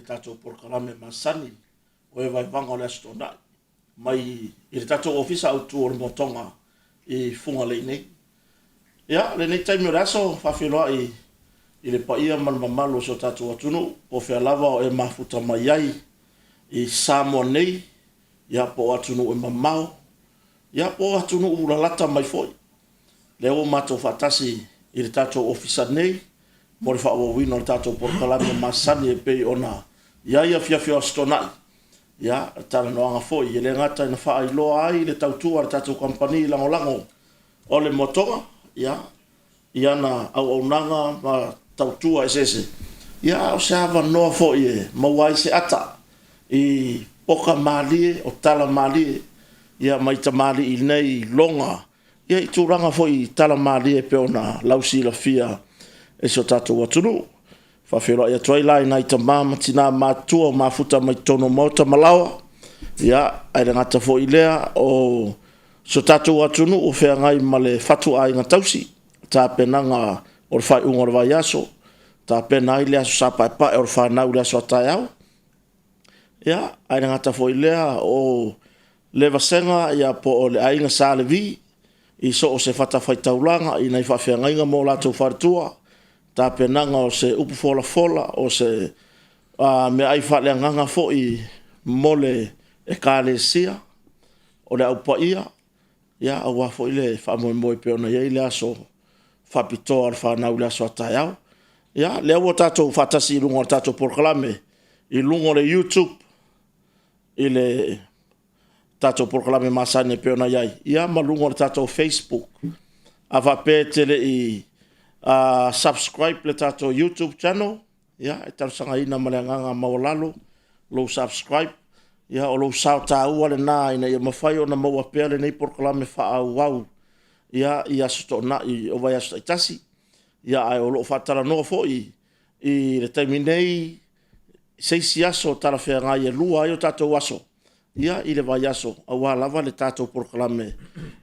tatou polokalame masani o e Vaivaga o le Aso Toonai mai i le tatou Ofisa Autu o le Motoga i Fugalei nei. Ia, lenei taimi o le aso, faafeiloai i le paia ma le mamalu o si o tatou atunuu, po o fea lava o e mafuta mai ai i Samoa nei, ia po o atunuu e mamao, ia po o atunuu lalata mai foi. Lea ua matou faatasi i le tatou Ofisa nei mo le faaauauina o le tatou polokalame masani e pei ona i ai afiafi o Aso Toonai. Ia, talanoaga foi e le gata ina faailoa ai le tautua a le tatou kamupani lagolago o le Motoga, ia, i ana auaunaga ma tautua eseese, ia, a o se avanoa foi e maua ai se ata i poka malie o tala malie, ia, mai tamalii nei loga, ia, i tulaga foi i tala malie e pei ona lausilafia e si o tatou atunuu. Faafeiloai atu ai la i nai tama ma tina matutua o mafuta mai totonu o maota ma laoa, ia, ae le gata foi i lea o si o tatou atunuu o feagai ma le fatuaiga tausi, tapenaga o le faaiuga o le vaiaso, tapena ai le aso Sa Paepae o le fanau i le aso a taeao. Ia, ae le gata foi i lea o le vasega ia po o le aiga Sa Levi i so o se fatafaitaulaga i nai faafeagaiga ma o latou faletua, tapenaga o se upu folafola, o se meaai faaleagaga foi mo le Ekalesia, o le Au Paia, ia aua foi le faamoemoe e pei ona i ai le aso faapitoa o le fanau i le aso a taeao. Ia, lea ua tatou faatasi i luga o le tatou polokalame i luga o le YouTube i le tatou polokalame masani e pei ona i ai, ia ma luga o le tatou Facebook. A faapea e te le i subscribe le tatou YouTube channel, ia e talosagaina ma le agaga maualalo lou subscribe. Ia o lou sao taua lena ina ia mafai ona maua pea lenei polokalame faaauau ia i Aso Toonai o vaiaso taitasi. Ia ae o lo o faatalanoa foi i le taimi nei se isi aso talafeagai e lua ai o tatou aso ia i le vaiaso aua lava le tatou polokalame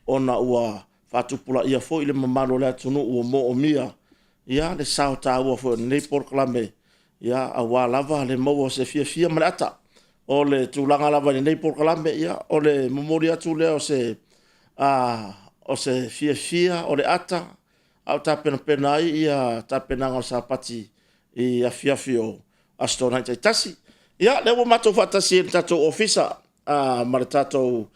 ona ua faatupulaia foi le mamalu o le atunuu ua moomia ia le sao taua foi o lenei polokalame ia aua lava le maua o se fiafia ma le ata. O le tulaga lava i lenei polokalame, ia o le momoli atu lea o se o se fiafia o le ata a o tapenapena ai ia tapenaga o le Sapati i afiafi o Aso Toonai taitasi. Ia, lea ua matou faatasi ai i le tatou Ofisa ma le tatou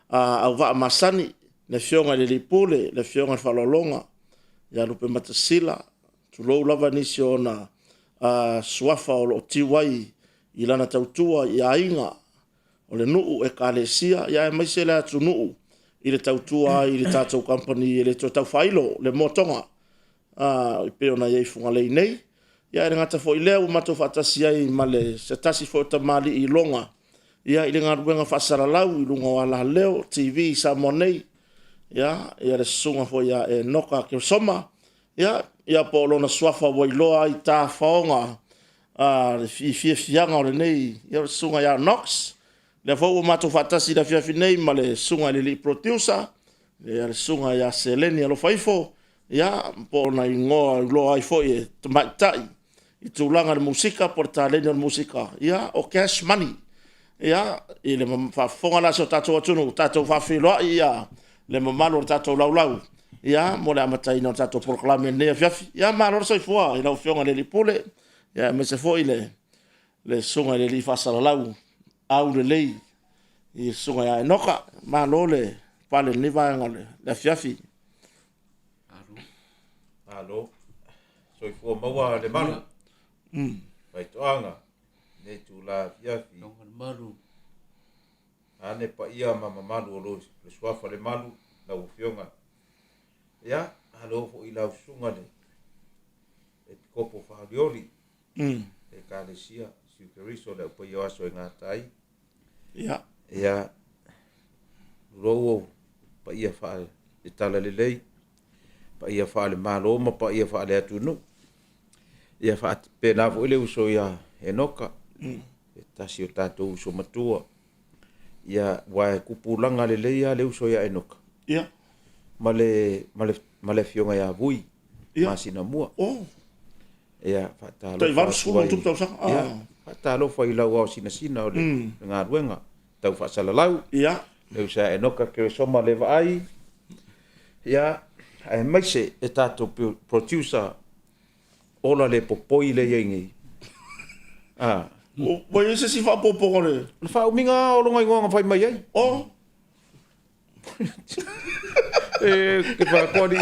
auvaa masani, le Afioga i le Alii Pule, le Afioga i le Faaaloaloga ia Lupematasila, tulou lava nisi o ona suafa o lo o tiu ai i lana tautua i aiga, o le nuu, ekalesia, ia aemaise le atunuu i le tautua ai i le tatou kamupani e le toe tau faailo le motoga e pei ona i ai i Fugalei nei. Ia ae le gata foi i lea ua matou faatasi ai ma le se tasi foi o tamalii iloga ia i le galuega faasalalau i luga o alaleo TV i Samoa nei, ia le susuga foi ia Enoka Keresoma, ia, ia po o lona suafa ua iloa ai tafaoga le fiafiaga o lenei, ia o le susuga ia Knox. Lea foi ua matou faatasi i le afiafi nei ma le susuga i le alii producer, ia le susuga ia Seleni Alofaifo, ia po o lona igoa e iloa ai foi e tamaitai i tulaga o le musika po o le taleni o le musika, ia o Cash Money. Ia, i le faafofoga la a si o tatou atunuu, tatou faafeiloai ia le mamalu o le tatou laulau, ia mo le amataina o le tatou polokalame i lenei afiafi. Ia malo le soifua i lau Afioga i le Alii Pule, ia aemaise foi le Susuga i le Alii Faasalalau aulelei i le Susuga ia Enoka. Malo le pale i lenei vaega o le afiafi. Malo. Soifua maua le malu. Faitoaga, lenei itula afiafi. Malu. Ane paia ma mamalu o lo le suafa le malu, lau Afioga. Ia, malo foi i lau susuga le Epikopo Faaolioli, Ekalesia Siu Keriso le Au Paia o Aso e gata ai. Ia. Ia, tulou ou paia faale-talalelei, paia faale-Malo ma paia faale-atunuu. Ia faapena foi le uso ia Enoka, se tasi o tatou uso matua. Ia, aua e tupulaga lelei lava le uso ia Enoka. Ia. Ma le, ma le, ma le afioga ia Vui, Ia. Masinamua. Oh. Ia, Tai faatalofa 80 atu ai. tupu tausaga. Ia, Ah. Faatalofa i lau ao sinasina o le galuega tau faasalalau. Ia. Le uso ia Enoka Keresoma Levaai. Ia, aemaise e tatou producer ola le popoi le i ai nei. Ah. Ua i ai se isi faaopoopoga o le... O le faaumiga lava o lona igoa na fai mai ai. Oh. E ke whakakoari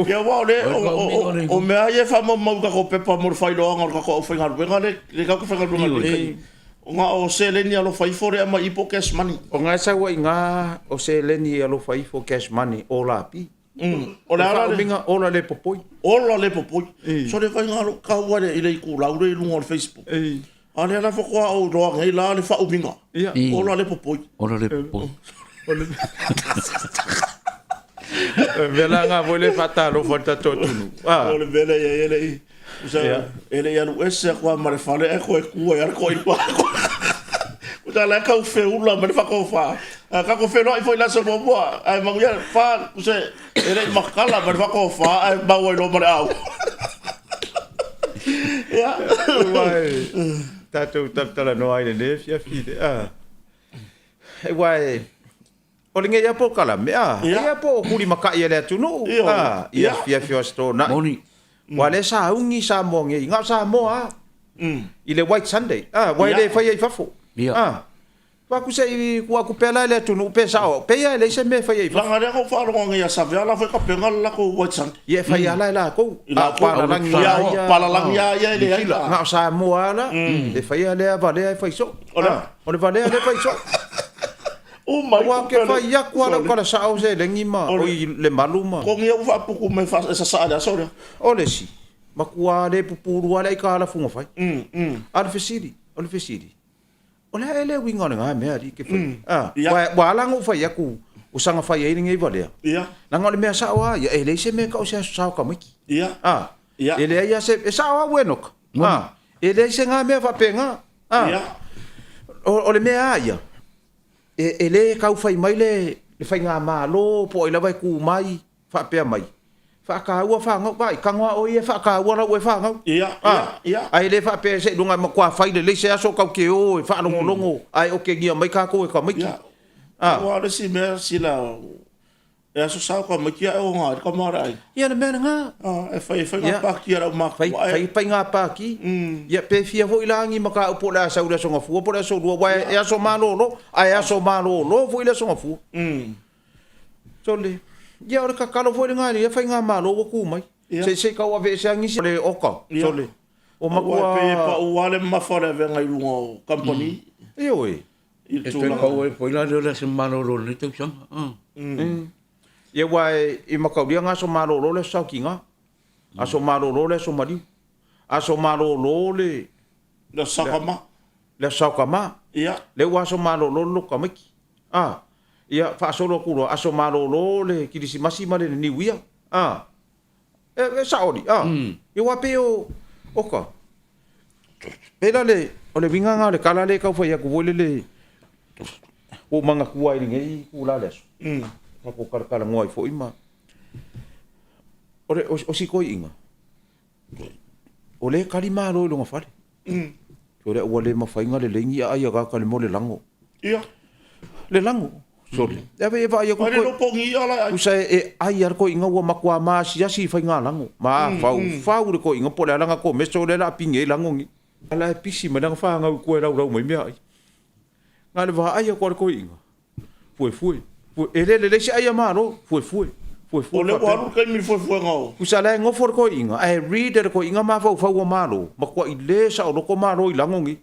Ia aua o le o mea ia e faamaumau i tatou pepa mo le faailoaga o le tatou aufaigaluega le le tatou faigaluega i le Ona o seleni alofa ifo lea e aumai i i po o cash money. O nga e sau ai nga o seleni alofa ifo cash money o lapi. O le ala le Faaumiga ola le popoi. Ola le popoi. So le faiga lou taua i le itulau lea i luga o le Facebook. A lea la faatoa ou iloa nei la le faaumiga. Ola le popoi. Ola le popoi. O le mea la lena foi lea e faatalofa i le tatou atunuu. O le mea lea e i ai e le i E le i alu ese atu lava ma le fale ae toe tu ai lava le toeaina. Tusa la e tau feula mai le faatofa. A tatou feiloai foi i le aso muamua, ae manuia le fa, tusa e le i matala mai le faatofa ae mau ai loa ma le au. Ia. Aua e tatou talatalanoa ai i lenei afiafi, a. Aua e O lenei lava polokalame, a, ia po o tulimatai e le atunuu, a, i afiafi o Aso Toonai. Moni. Aua o lea sa ugi Samoa nei, na o Samoa lava, i le White Sunday, a, aua e le faia i fafo. A, avatu se i tuu atu pea la i le atunuu pe sao au, pei lava e leai se mea e faia i fafo. Leaga o lea na ou faalogo nei ia Saveala foi tapena le latou White Sunday. Ia e fai lava la e latou, a o palalagi lava ia. Palalagi lava ia e leai la. Na o Samoa lava la, e faia lea valea e fai soo. O le valea lea e fai soo. Uma Aua ou te fai atu lava lau tala sao seleni ma oi le malu ma. Togi au faaputu mai e sasaa i le aso lea. O le isi, matua le pupulu lava le aitalafu na fai. A o le fesili, o le fesili, o le a ea le uiga o lena mea alii ke fai? A, ua ala ona ou fai atu o saga fai ai lenei valea, leaga o le mea sao lava ia, e leai se mea e tau o se aso sa o tamaiti. A, e leai lava se, e sao lava Enoka, a, e leai se na mea faapena. A, o le mea lava ia, E le tau fai mai le faigamalo po o ai lava e tu mai faapea mai, faataua fanau, vaai, tago lava oe ia e faataua lau ea fanau. Ae le faapea seiloga e matua fai lelei se aso tatou te o e faalogologo ae otegia mai tatou e tamaiti. Aua o le isi mea sila E aso sa tamaiti ae oga ai le tama o le aiga. Ia le mea lena. E fai faiga pati a le aumatua. Fai faiga pati. Ia pe fia foi la ni mataupu o le a sau i le Aso Gafua po o le Aso Lua aua e aso malolo ae aso malolo foi le Aso Gafua. Sole, ia o le tatalo foi lena i lenei faigamalo ua tu mai. Se se i tau aveese lava nisi o le oka. Sole, ua matua. Aua e pei e pau lava le mamafa o le avega i luga o kamupani. Ioe. I le E toe tulaga. pau ai foi la lea o le aso malolo o lenei tausaga. Ia aua e mataulia na aso malolo le aso saotiga, aso malolo le aso maliu, aso malolo le Le aso saokama. Le aso saokama. Ia. Lea ua aso malolo le loto tamaiti. A, ia faasolo atu loa, aso malolo le kilisimasi ma le niuia. A, E sao alii, a. Ia aua pei o, oka. Pei la le, o le uiga lena o le tala lea e tau fai atu foi lele, ua ou manatua ai i lenei itula o le aso, tatou talatalanoa ai foi ma, o le, o si toeaina, o lea e tali malo i lona fale. O lea ua le mafai ona lelei ni aai a tagata i le mea o le lago. Ia. Le lago. Sole. E ave e vaai atu. Ai le lopo ni ia la. Tusa e ai a le toeaina ua matua maasiasi i faiga lago. Ma fau fau le toeaina po o le a lana komeso lea o le a pine ai lago nei. A la e pisi mai lana fanau i tua e laulau mai meaai. Na o le vaai atu a le toeaina. Fuefue, fue, e le lelei se ai a Malo, fuefue, fuefue. O lea ua alu le taimi i le fuefuega o. Tusa la e nofo le toeaina, ae read e le toeaina mafaufau o Malo, matuai le saoloto Malo i lago nei.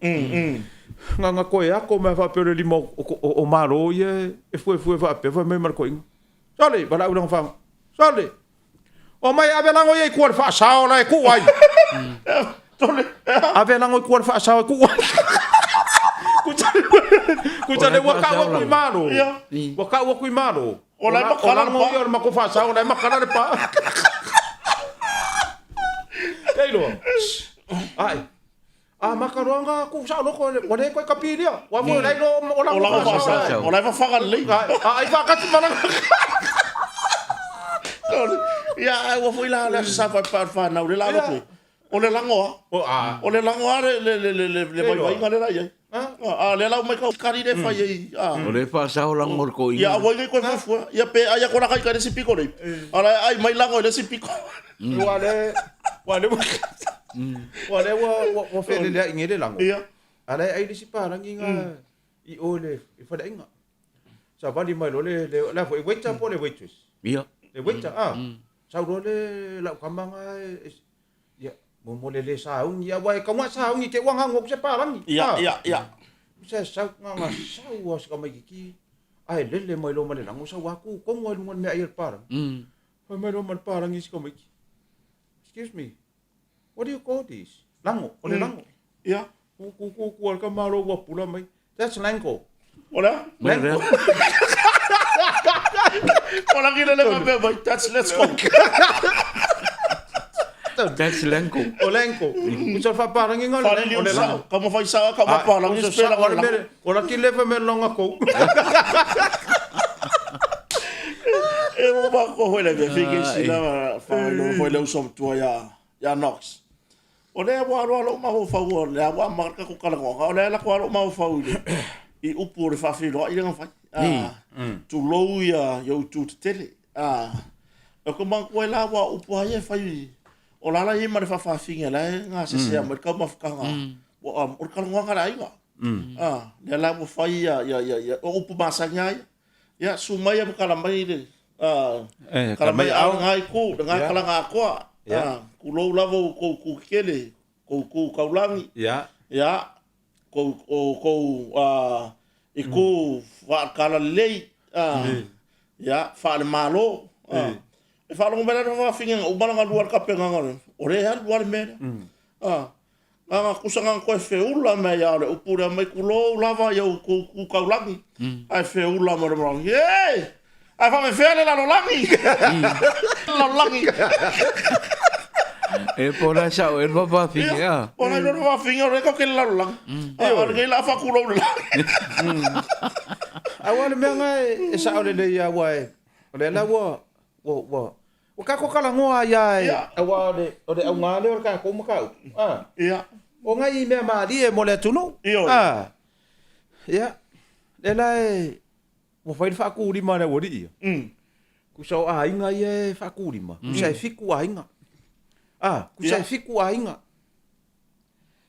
Na ona toe ato mai faapea o le lima o Malo ia e fuefue faapea, fai mai ma le toeaina, Sole, valaau i lana fanau, Sole! Omai ave lago ia i tua i le faasao la e tuu ai. Ave lago i tua i le faasao e tuu ai. Kuta le ua kau aku i malo. Ua kau aku i malo. O la e makala le pa. O le mako faasao, o la e makala le pa. Kei loa. Ai. A maka loa nga ku sa loko ua le koe kapilia. Ua mo lai lo o la o sa. O lai fafaga lelei. A ai whakati mana. Ia, ai ua foi la le aso sa whai whanau le la loto. O le lago a. O a. O le lago a le le le le le le vaivaiga le la i ai. A lea la ua mai kau kari le fai ai. O le faasao lago o le toeaina. Ia aua nei koe fuafua. Ia pe ai aku la kai kai le isi piko nei. A la e ai mai lago i le isi piko. Ua le ua le ua le ua ua feleleai nei le lago. Ia. A la e ai le isi palagi nga i o le i faleaiga. Savali mai loa le le la foi waiter po o le waitress. Ia. Le waiter ah. Sau loa le lau kama nga ia mo mo le le sauni ia aua e kauga sauni te ua gago atu se palagi. Ia ia ia. Se sau nga nga sau a se tamaititi ae lele mai loa ma le lago sau a tu tonu lava i luga o le meaai a le palagi. Fai mai loa ma le palagi i si tamaiti, excuse me, what do you call this? Lago, o le lago. Ia. Ku ku ku ku a le tamaloa ua pula mai, that's lango. O le a? Lango. O la kile le faapea mai, that's let's go. That's lango. O lango. Usa le faapalagiga o le o le lago. Ka mawhai sao, ka mapalagi, spela o le lago. O la kile fa me longa kou. E mo ma ko hoi le ve fike sila fa lo hoi le uso tua ya ya Knox. O lea ua aloa lou mafaufau o lea ua amata le tatou talanoaga, o lea la ua lou mafaufau i le i upu o le faafeiloai lea na fai. Ah, tulou ia i ou itu tetele. Ah, o ke manatua ai la ua o upu lava ia e fai, o la la e i ai ma le faafaafine la e gasesea mai le taumafataga, ua o le talanoaga a le aiga. Ah, lea la ua fai ia ia ia o upu masani lava ia. Ia, susu mai ia ma tala mai le, tala mai ao lena itu, lena talaga atoa. Tulou lava outou itu tetele, tou itu taulagi, ia, tou, outou itu faatalalelei, ia, faale-Malo. E faalogo mai la le faafinauga na uma lana lua le tapenaga o lea e alu lava le mea lea. Na ona tusa na ona toe feula mai lava o le upu lea mai tulou lava i ou tu tu taulagi ae feula mai le malagi e ae faapefea le lalolagi lalolagi E po la sao e lua fafine a. O la lua fafine o le kau ke le lalolagi. A o lenei la faatulou le lagi. Aua le mea na e sao lelei lava aua e o lea la ua ua ua Ua tatou talanoa ai lava e, aua o le, o le auga lea o le tatou mataupu, a. Ia. O nai mea malie mo le atunuu, Ioe. a. Ia, lea la e, ua fai le faatulima a le aualii ia. Tusa o aiga ia e faatulima, tusa e fitu aiga. A, tusa e fitu aiga.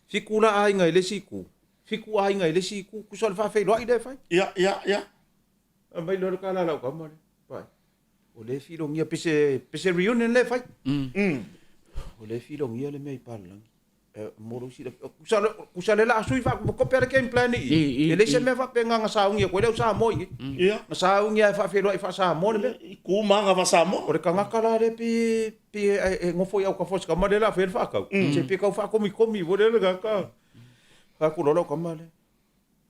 Fitu la aiga i le isi itu, fitu aiga i le isi itu, tusa o le faafeiloai lea e fai. Ia, ia, ia. Aumai loa le tala a lau tama lea, pai. O lea e filogia pe se, pe se reunion lea e fai. O lea e filogia le mea i Palalagi. E, mo lou silafia. Kusa, kusa le laa sui faakope le game plan i i. E leai se mea faapena na sauni atu ai le au Samoa i i. Ia. Na sauni lava e faafeiloai faa-Samoa le mea. I ku ma aga faa-Samoa. O le tagata la lea pe, pe e nofo i autafa o si tama lea o le a faia le faatau. Se pe tau faakomikomi foi lea le tagata. Fai atu loa lau tama lea.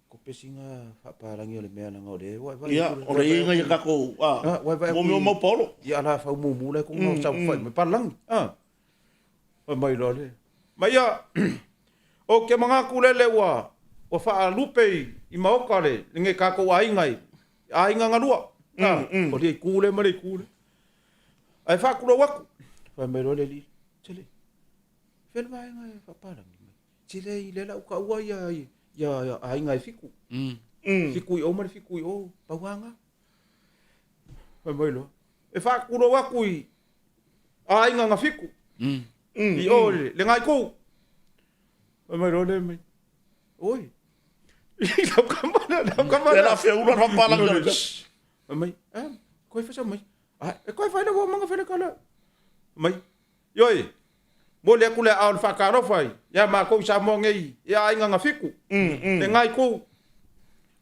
Ko pesinga faapalagi o le mea leaga o lea ua e vaai atu. Ia, o le iiga ia tatou, a, mo mea o mau paolo. Ia ala fau mumu la e kona o saofai mai palagi. A. Fai mai loa le. Mai ia, ou te manatu lele ua ua faalupe i maoka le lenei tatou aiga i aiga na lua. A, o le itu lea ma le itu lea. Ae faatulou atu. Fai mai loa le alii, Tele, fea le vaega e faapalagi mai? Tele i lea la ua taua ia ia aiga e fitu. Fitu i o ma le fitu i o, pau lava na. Fai mai loa, e faatulou atu i aiga na fitu. I o i le na itu. Fai mai loa le mai, oi, i lau tama lea, lau tama lea. Lea la feula le faapalagi o le mea. Fai mai, eh, koe fai sau mai. Ah, e koe fai le ua manga fai le kala. Mai, Ioe, momoli atu le aao o le faatalofa ia matou i Samoa nei i aiga na fitu, le ngai kou.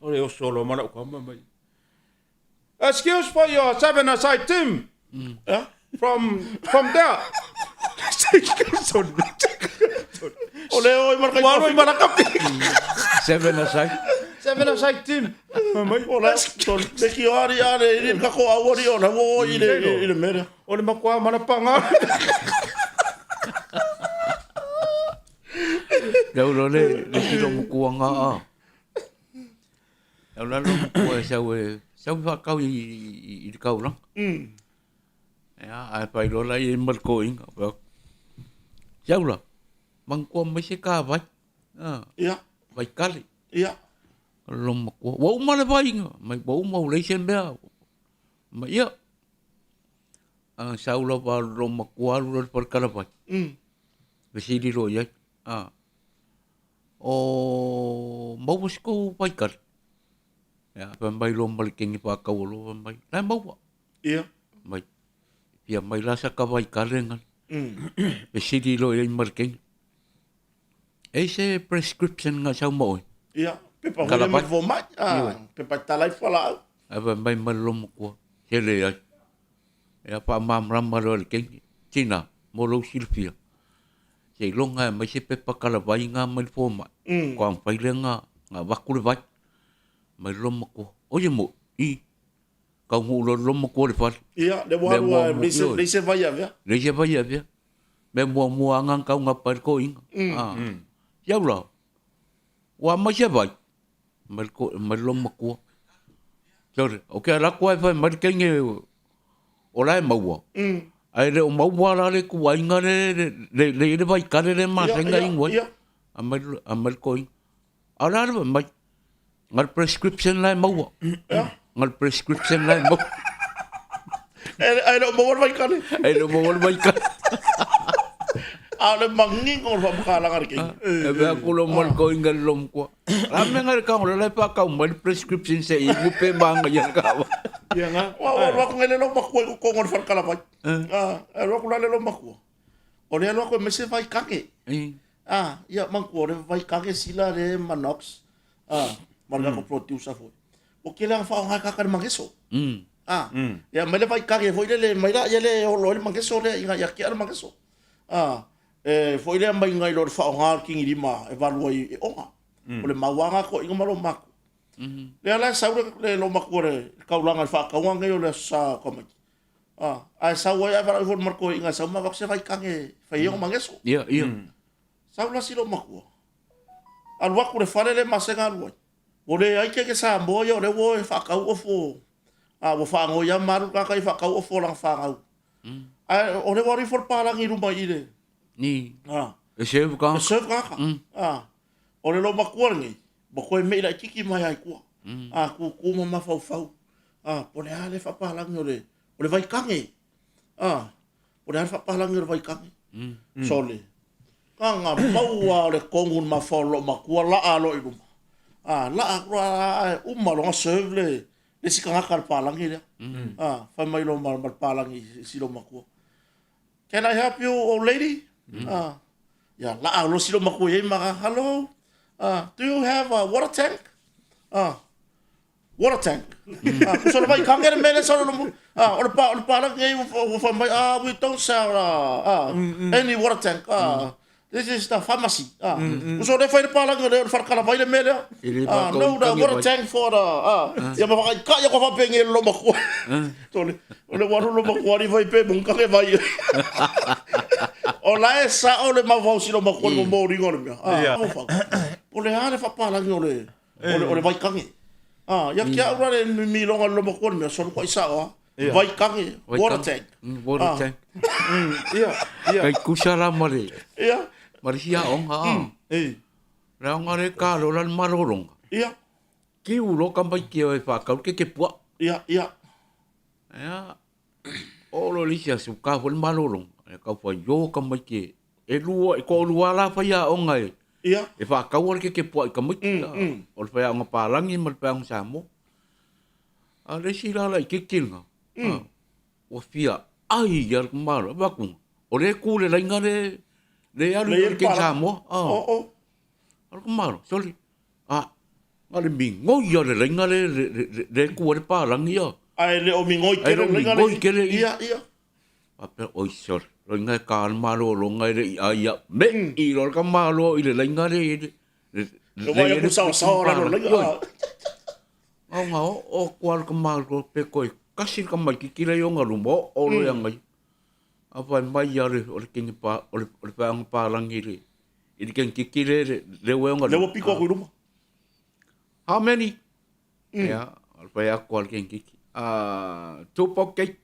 O le oso loa ma lau tama mai. Excuse for your seven aside team from from there. O le oi ma Ua oi ma lakapi. Seven aside. Seven aside team. Mai. O le le ki o ari are i le kako au ari o na wo i le i le mea. O le makuā ma le panga. Lau loa le le tino mokuaga a. Lau la lo mokua e sau e sau e faatau i i i le taulaga. Ia ae fai loa la i ai ma le toeaina. Sau la. Manatua mai se ka vai. A. Ia. Vai kale. Ia. Lo matua. Ua uma le vai. Mai ua uma ua leai se mea. Mai ia. A sau lava lo matua alu loa i le fale kalavai. Fesili loa i ai. A. O maua se tou vai kale. Ia, fai mai loa ma le keni faataua loa fai mai, la e maua. Ia. Mai, fia mai la sa ka vai kale ngana. Fesili loa i ai ma le keni. E se prescription nga sau ma oe. Ia, pepa hoi le fo mai. Ah, pepa tala i fala. Ai fai mai ma le lomakua, se leai. Ia faamalamalama loa i le keni. Tina, mo lou silafia. Seiloga e aumai se pepa kalavai nga mai le fomai. Faatoa mafai lea ona avatu le vai mai le lomatua. Oia mo'i, i. Taunuu loa le lomatua i le fale. Ia, le ua alu lava e leai se vai e avea. Leai se vai e avea. Mea muamua lava na taugapa ai le toeaina. Iau la, ua aumai se vai mai le lomatua. Sole, ou te alu atu ae fai mai le teine o la e maua. Ae le o maua la le ituaiga le le le i le vaikale le masani ona inu ai. Aumai aumai le toeaina. A o le a le fai mai? Na o le prescription la e maua. Na o le prescription la e maua. Ae le o maua le vaikale. Ae le o maua le vaikale. A o le manino o le faamatalaga a le keiki. E mea atu loa ma le toeaina i le lomatua. A mea ngai le tago la e faatau mai le prescription se i inu pe manaia le kava. Ia nga. Ua alu atu nei le lomatua i totonu o le fale kalavai. A, alu atu la le lomatua. O le alu atu e aumai se vai kage. A, ia manatua o le vai kage sila le manox. A, ma le tatou producer foi. Ua tele lava ona faaaoga e tagata i le mageso. A, ia aumai le vai kage foi lele mai la ia le olo ai le mageso lea ina ia tea le mageso. A, e foi lea mai nai lo le faaaoga o le kinilima e valu ai e oga. O le mau lava lena toeaiina ma lou matua. Lea la e sau le loomatua i le taulaga i le faatauga lenei o le Aso Sa o tamaiti. Ae sau ai ae valaau ifo ma le toeaina e sau ma avatu se vaikage e fai ai ona mageso. Ia, ia. Sau la si loomatua. Alu atu i le fale lea e masega alu ai. Ua leai keke Samoa ia o lea ua o e faatau ofu a ua faanoi lava ma alu le tagata ia e faatau ofu o lana fanau. Ae o lea ua alu ifo le palagi i luma i i le Ni. A. E serve tagata. E serve tagata. A. O le loomatua lenei, ua toe me'i laitiiti mai lava i tua. A tutu ma mafaufau. A, po o le a le faapalagi o le, o le vaikage. A, po o le a le faapalagi o le vaikage. Sole. Gaga maua o le kogu i le mafaufau o le loomatua, laa loa i luma. A, laa atu loa ae uma loa ona serve le, le isi tagata i le palagi lea. A, fai mai loa ma le palagi i si loomatua. Can I help you, old lady? Ia, laa loa si loomatua i ai ma, hello, do you have a water tank? Water tank. Tusa o le vaikage le mea lea sa lolo o le pa o le palagi nei ua fai mai, ah, we don't sell any water tank. This is the pharmacy. Tusa o lea fai le palagi o le falekalavai le mea lea. No, the water tank for the ia ma whakaikai ako whapenge le lomakua. Tole, o le waru lomakua ni fai pe mong kake vai. O la e sa o le mawhau si lomakua le momoringa o le mea. Po le a le whapalangi o le O le, o le vaikage. Ah, ia ki au la le mimilonga le lomakua le mea, solo koʻi sao a. Vaikage, water tank. Water tank. Ia, ia. Kai kusa la ma le. Ia. Ma le sia onga a. Ei. Le aonga le ka lo la le malolonga. Ia. Ki ulo ka mai ki e whakau ke ke pua. Ia, ia. Ia. O lo le isi aso ka fo le malolonga. E kau whai yo ka mai ki e lua, e ko lua la whai a onga e. Ia. E whakau le ke ke pua i ka mai ki. O le whai a onga pālangi ma le whai a onga Samoa. A le isi la la i ke kinga. Ua fia ai ia le malo. E wakunga. O le ku le lainga le le alu i le ke Samoa. O, o. O le malo, sorry. A, na le migoi a le laina le, le, le, le ku a le pālangi ia. Ae le o migoi kele le laina le. Kele ia. Ia, ia. A pea, oi, sorry. Loinga e ka le malo longa e le i ai ia. Me, i lo ka malo i le laina le, le, le, le, le, le, sao sao la lo laina. Au ngā o, o kua le ka malo pe koe kasi ka mai kiki le ionga luma o, o lo ia ngai. A whai mai ia le, o le kingi pa, o le, o le whaanga pālangi le, i le kingi kiki le, le, le ue onga luma. Le ua piko aku i luma. How many? Ia, o le whai aku a le kingi kiki. Two pork cake.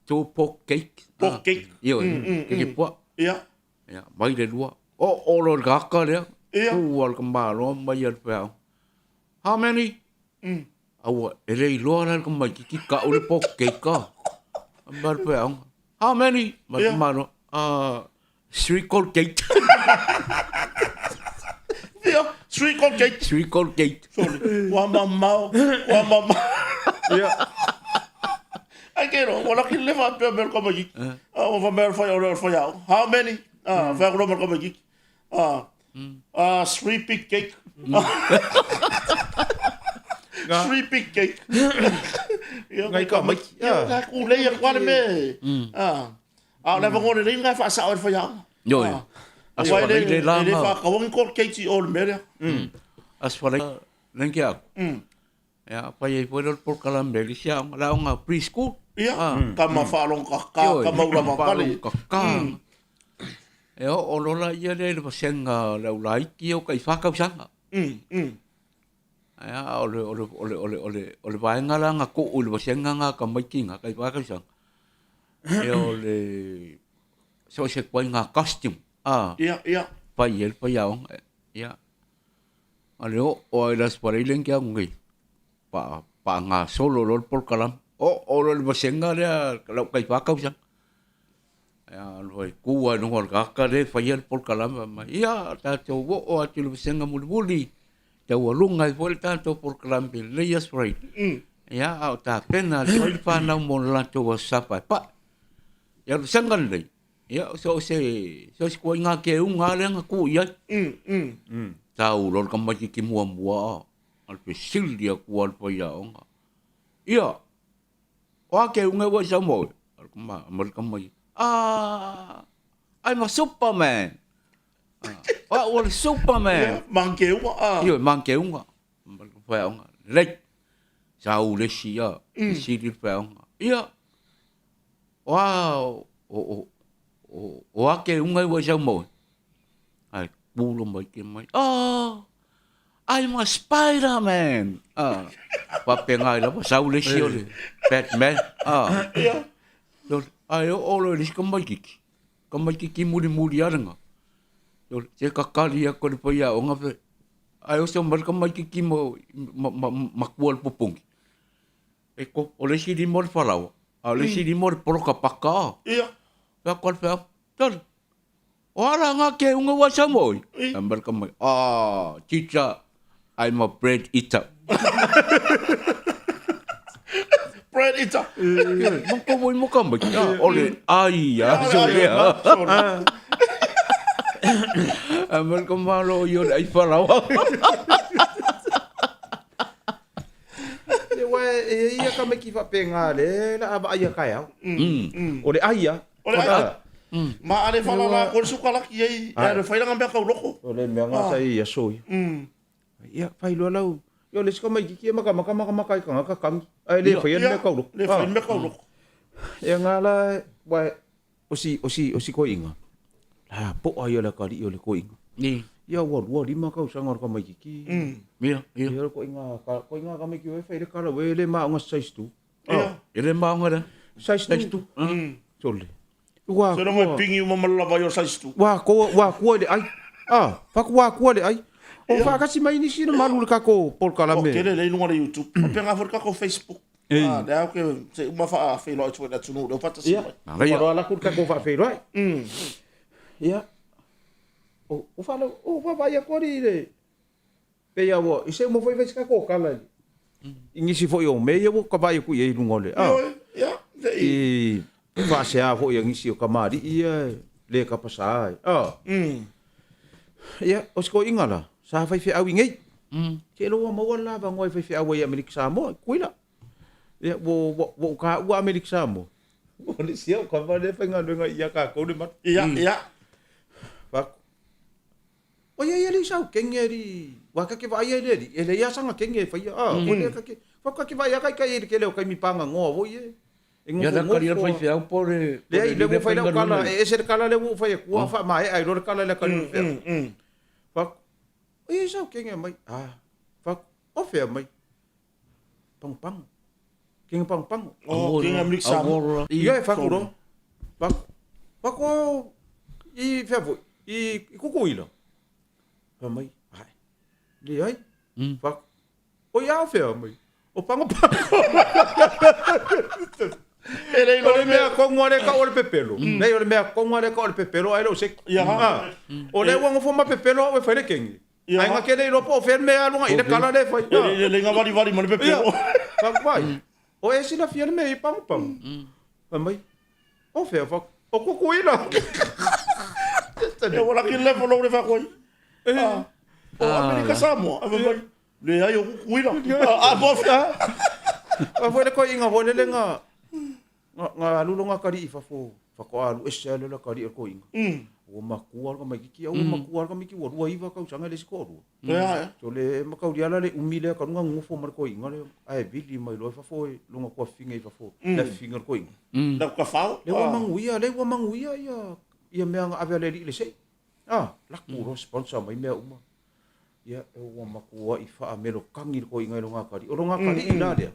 Two pork cake. Pork cake. Ia, keke pua. Ia. Ia, mai le lua. Oo loa i le tagata lea, tu lava le tamaloa ma mai a le feaoga, How many? Aua, e le iloa la le tamaitiiti tau le pokeika. Fai mai le feaoga, How many? Mai le tamaloa, Three Colgate. Ia, three Colgate. Three Colgate. Sorry. Ua mamao, ua mamao. Ia. Ai ke ro, ua laki le faapea mea le tamaitiiti. Ah, ua faapea le fai o le faiaoga. How many? Ah, fai atu loa ma le tamaitiiti. Ah, ah, three big cake. Three big cake. Ia, Ngai ka maiki. Ia, ka kulei atu lava le mea. Ah. A o le avanoa lelei lena e faasao ai le faiaoga. Ioe. Ah. Aso Aua e falai le, le la e le ma. faataua ni Colgate i o i le mea lea. Aso falai le ke aku. Ia, fai ai foi lea o le polokalame a le isi aoga, le aoga pre-school. Ia, Ah. tama faalogokaka, Ioe, tama ula vavale. faalogokaka. E oo loa la ia lea i le vasega o le aulaiti ia o tai fa tausaga. Ae a, o le, o le, o le, o le, o le, o le vaega la na tuu i le vasega na tamaiti na tai fa tausaga, ia o le so o se ituaiga costume, a. Ia, ia. Fai ai le faiaoga, ia. A le oo lava i le Aso Faraile na tea atu nei, paa, paagasolo loa le polokalame. Oo loa i le vasega lea lau tai fa tausaga. Ia, alu ai tu lava i luga o le tagata lea e faia le polokalame fai mai, ia, tatou oo atu i le vasega mulimuli, taualuga ai foi le tatou polokalame i lenei Aso Faraile. Ia, a o tapena atu ai le fanau mo le latou Aso Sa Paepae. Ia, o le vasega lenei, ia, so o se, so o se ituaiga keuga lava lea na tuu i ai. Tau loa le tamaitiiti muamua a le fesili atu a le faiaoga, ia, O a keuga ua i sau ma oe? Ma le tama ia, Ah, I'm a superman. O au o le superman. Ia, mangeuga, ah. Ioe, mangeuga. Ma le faiaoga, lelei. Sau le isi ia, fesili le faiaoga, ia, o a, o, o, o a keuga ua i sau ma oe? Ae tu mai ke mai, Oh, I'm a Spider-Man. Ah, faapena ai lava, sau le isi o le Batman. Ah. Ia. Ae oo loa i le isi tamaitiiti, tamaitiiti mulimuli lava lena. Se kakali atu e le faiaoga pe, ae oso mai le tamaitiiti matua i le pupuni. E ko, o le isi lima o le falaoa, a o le isi lima o le poloka paka. Ia. Fai atu a le feau, tole, O a la ngā keuga ua sau mo oi? A mai ka mai, ah, teacher, I'm a bread eater. Bread eater. Ma ko voi mo ka mai, ah, o le ai a so le a. A mai ka malo i o le ai falaoa. Le wa e ia ka mai ki whapenga le la a vaai a kaeao. O le ai a. O le ai. Ma ale whalala ko le sukalaki ei, e ale whailanga mea kau loko. O le mea ngā sa i aso ia. Ia, whai loa lau. Ia, le sika mai kiki e maka maka maka maka i kanga ka kangi. Ai le whai mea kau loko. Le whai mea kau loko. Ia ngā la, wa, o si, o si, o si koinga. La, po ai o le kari o le koinga. Ni. Ia, ua lua lima kau sanga o le ka mai kiki. Ia, ia. Ia, koinga, koinga ka mai ki wai whai le kala, we le maonga size 2. Ia. E le maonga lea. Size 2. Sole. Ua Se rongo e pingi uma ma le lava i o size 2. Ua koa, ua kua i le ai. Ah, faku ua kua le ai. O whakasi mai nisi na malu le kako polokalame. O tele le i luga le YouTube. Mm. Faapea foi le kako Facebook. Ei. Ah, lea ke se uma faafeiloai atu foi le atunuu lea ua faatasi mai. Ia. Ua loa laku le kako faafeiloai. Ia. O, o whalau, o whawai aku ari le, Pei a ua, i se uma foi fai se kako kala i. I nisi foi o mea ia ua ka vaai aku i ai i luga o le, a. Ioe, ia, se i. I faasea foi a nisi o kamali'i ia e le kapasā ai, a. Ia, o se koiga la, sa faifeau i nei. Ke loa maua le lava e faifeau ai i Amerika Samoa, i Kuila. Ia, ua, ua, ua ou taua Amerika Samoa. O le isi au kava lea e faigaluega ia kākou le manu. Ia, ia. Faku. Oia ia le sau kenge ri wa ka ke vaai ai le ri e le ia sanga kenge e whaia a ko le ka ke fa ka ke vaai a kai kai e ke leo kai mi panga ngoa voi e e Ia la kari al faifeau po le le ai le wo whai lau kala e ese le kala le wo whai e kua wha ma e ai lo le kala le kari whea fa oia sau kenge mai a fa o whea mai pango pango kenge pango pango Oh, kenge Amerika Samoa. Ia e whakuro. Whako. Whako i whea voi. I Kukuila? Fai mai, Ae, leai. Fai atu, O ia fea mai? O Pagopago. E le O le mea kongu ale ka o le pepelo. Nei, o le mea kongu ale ka o le pepelo ai lo se. Ia. O le ua ngofo ma pepelo au e fai le kengi. Ia. Ai nga ke le iloa po o fea le mea alu nga i le kala le fai. E le le nga vali vali ma le pepelo. Ia. Fai. O e silafia le mea i Pagopago. Fai mai, O fea fa o Kukuila. Ia ua laki le level o le fakoai. Ah. O Amerika Samoa. Ai mai. Leai o Kukuila. Ah, po fea. A foi le koiinga foi lele nga nga alu lo nga kali i fafo fakoa alu ese ale la kali o koiinga. Ua makua ka maikiki ua makua ka maikiki ua 29 tausaga le isi toalua. Ea, ea. So le makauliala le umi lea ka luga ngofo ma le koiinga le ae vili mai loa i fafo e longa tuafafine i fafo le afifiga o le koiinga. Lau kafao. Le ua manuia, le ua manuia ia ia mea nga ave a le alii le sei. Ah, laku loa sponsor mai mea uma. Ia e ua matuai faamelokagi le koiinga i loga atalii. O loga atalii la lea,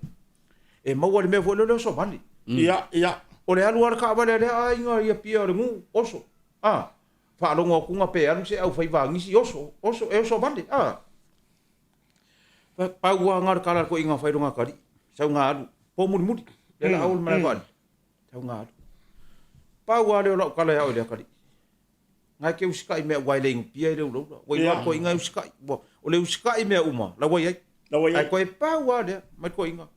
e maua i le mea foi lea o le oso vale. Ia, ia. O le alu a le taavale a lea aiga i Apia o le nuu, oso. Ah, faalogo atu pe alu se aufaivagisi oso, oso, e oso vale, a. Pau lava na o le tala a le toeaina fai lona atalii, sau na alu, po mulimuli, lea la au le malae vaalele, sau na alu. Pau lava lea o lau tala ia oe le atalii, na e te usitai mea aua e le inupia e le ulaula, ua iloa le toeaina e usitai, ua, o le usitai mea uma, la ua i ai. La ua i ai. Ae toe pau lava lea, mai le toeaina,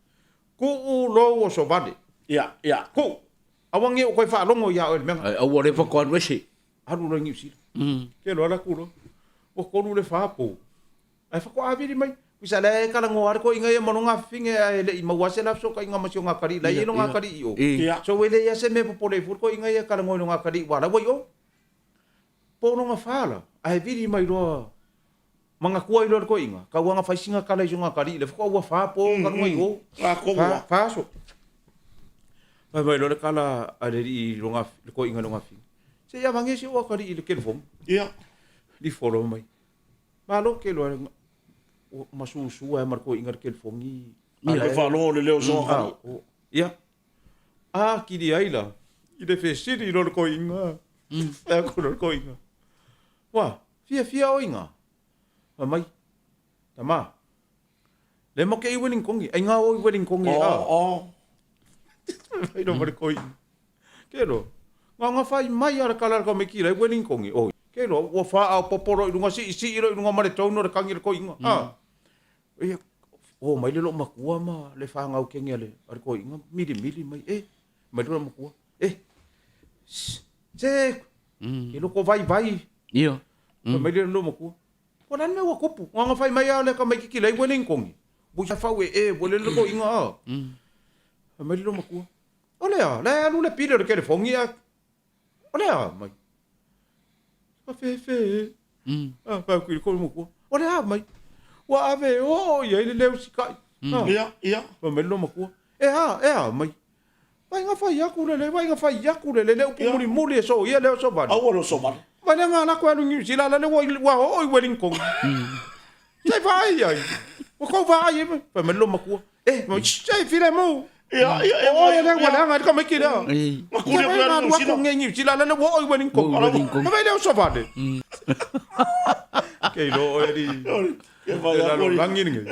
tuu lou oso vale. Ia, ia. Tuu. Aua ne i ou toe faalogo ia oe i le mea lena. Ae aua le faatoa alu ese. Alu loa i Niu Sila. Ke loa alu atu loa. Ua 3 le 4 po. Ae faatoa vili mai. Pisa la e talanoa lava le toeaina ia ma lona afifine ae le i maua lava se la fesootaiga ma si ona atalii la e i ai lona atalii i o. So e leai lava se mea e popole ai fua le toeaina ia e talanoa i lona atalii aua o la ua i o. Po o lona fa la, ae vili mai loa Manatua ai loa le toeaina, tau lava na fai sina tala i sona atalii, lea faatoa ua fa po talu mai o. Fa, fa aso. Fai mai loa le tala a le alii i lona, le toeaina i lona afioga, se i avane si ou atalii i le telefoni. Ia. Lifolo mai. Malo ke loa ua masusu ai ma le toeaina i le telefoni. Ia, faalogo le leo o sona atalii. Ia. A kili ai la i le fesili loa le toeaina. Fai atu loa le toeaina. Ua fiafia oi nga? Fai mai, Tama, le mo ke i Wellingtongi, ai nga o i Wellingtongi a. Oh, oh. Fai no mare koi. Ke lo, nga nga fai mai ara kala ka me kira i Wellingtongi. Oi, ke lo, ua wha au poporo i runga si si i runga mare tauno le kangi le koi nga. A. Ia, o mai le lo makua ma le whangau kenge ale, ale koi nga, mili mili mai, e, mai le lo makua. E, se, i loko vaivai. Ia. Fai mai le lou matua. Ko le mea ua tupu. Ua fai mai a le tamaititi lai ua le inikogi. Ua fau e e ua le le toeaina a. Fai mai le lou matua. O le a, la e alu le pili o le telefoni a. O le a mai. Ka fefe. A, fai atu i le lou matua. O le a mai. Ua ave e oo i ai le leo sikai. Ia, ia. Fai mai le lou matua. E a, e a mai. Vai nga fai aku lele, vai nga fai aku lele, le upu mulimuli e soia le oso vale. Aua le oso vale. Vai le nga lako e alu i Niu Sila, la le ua, ua oo i Wellington. Sei vaai ai. Ua kou vaai ai. Fai mai le lou matua. E, mai, shh, e file mu. Ia, ia, e Oe le ua leaga ai le tamaiti lea. Ma kuli aku e alu i Niu Sila. Nge Niu Sila, la le ua oo i Wellington. Wellington. Vai le oso vale. Kei lo oe li. Ke vai E lalolagi lenei.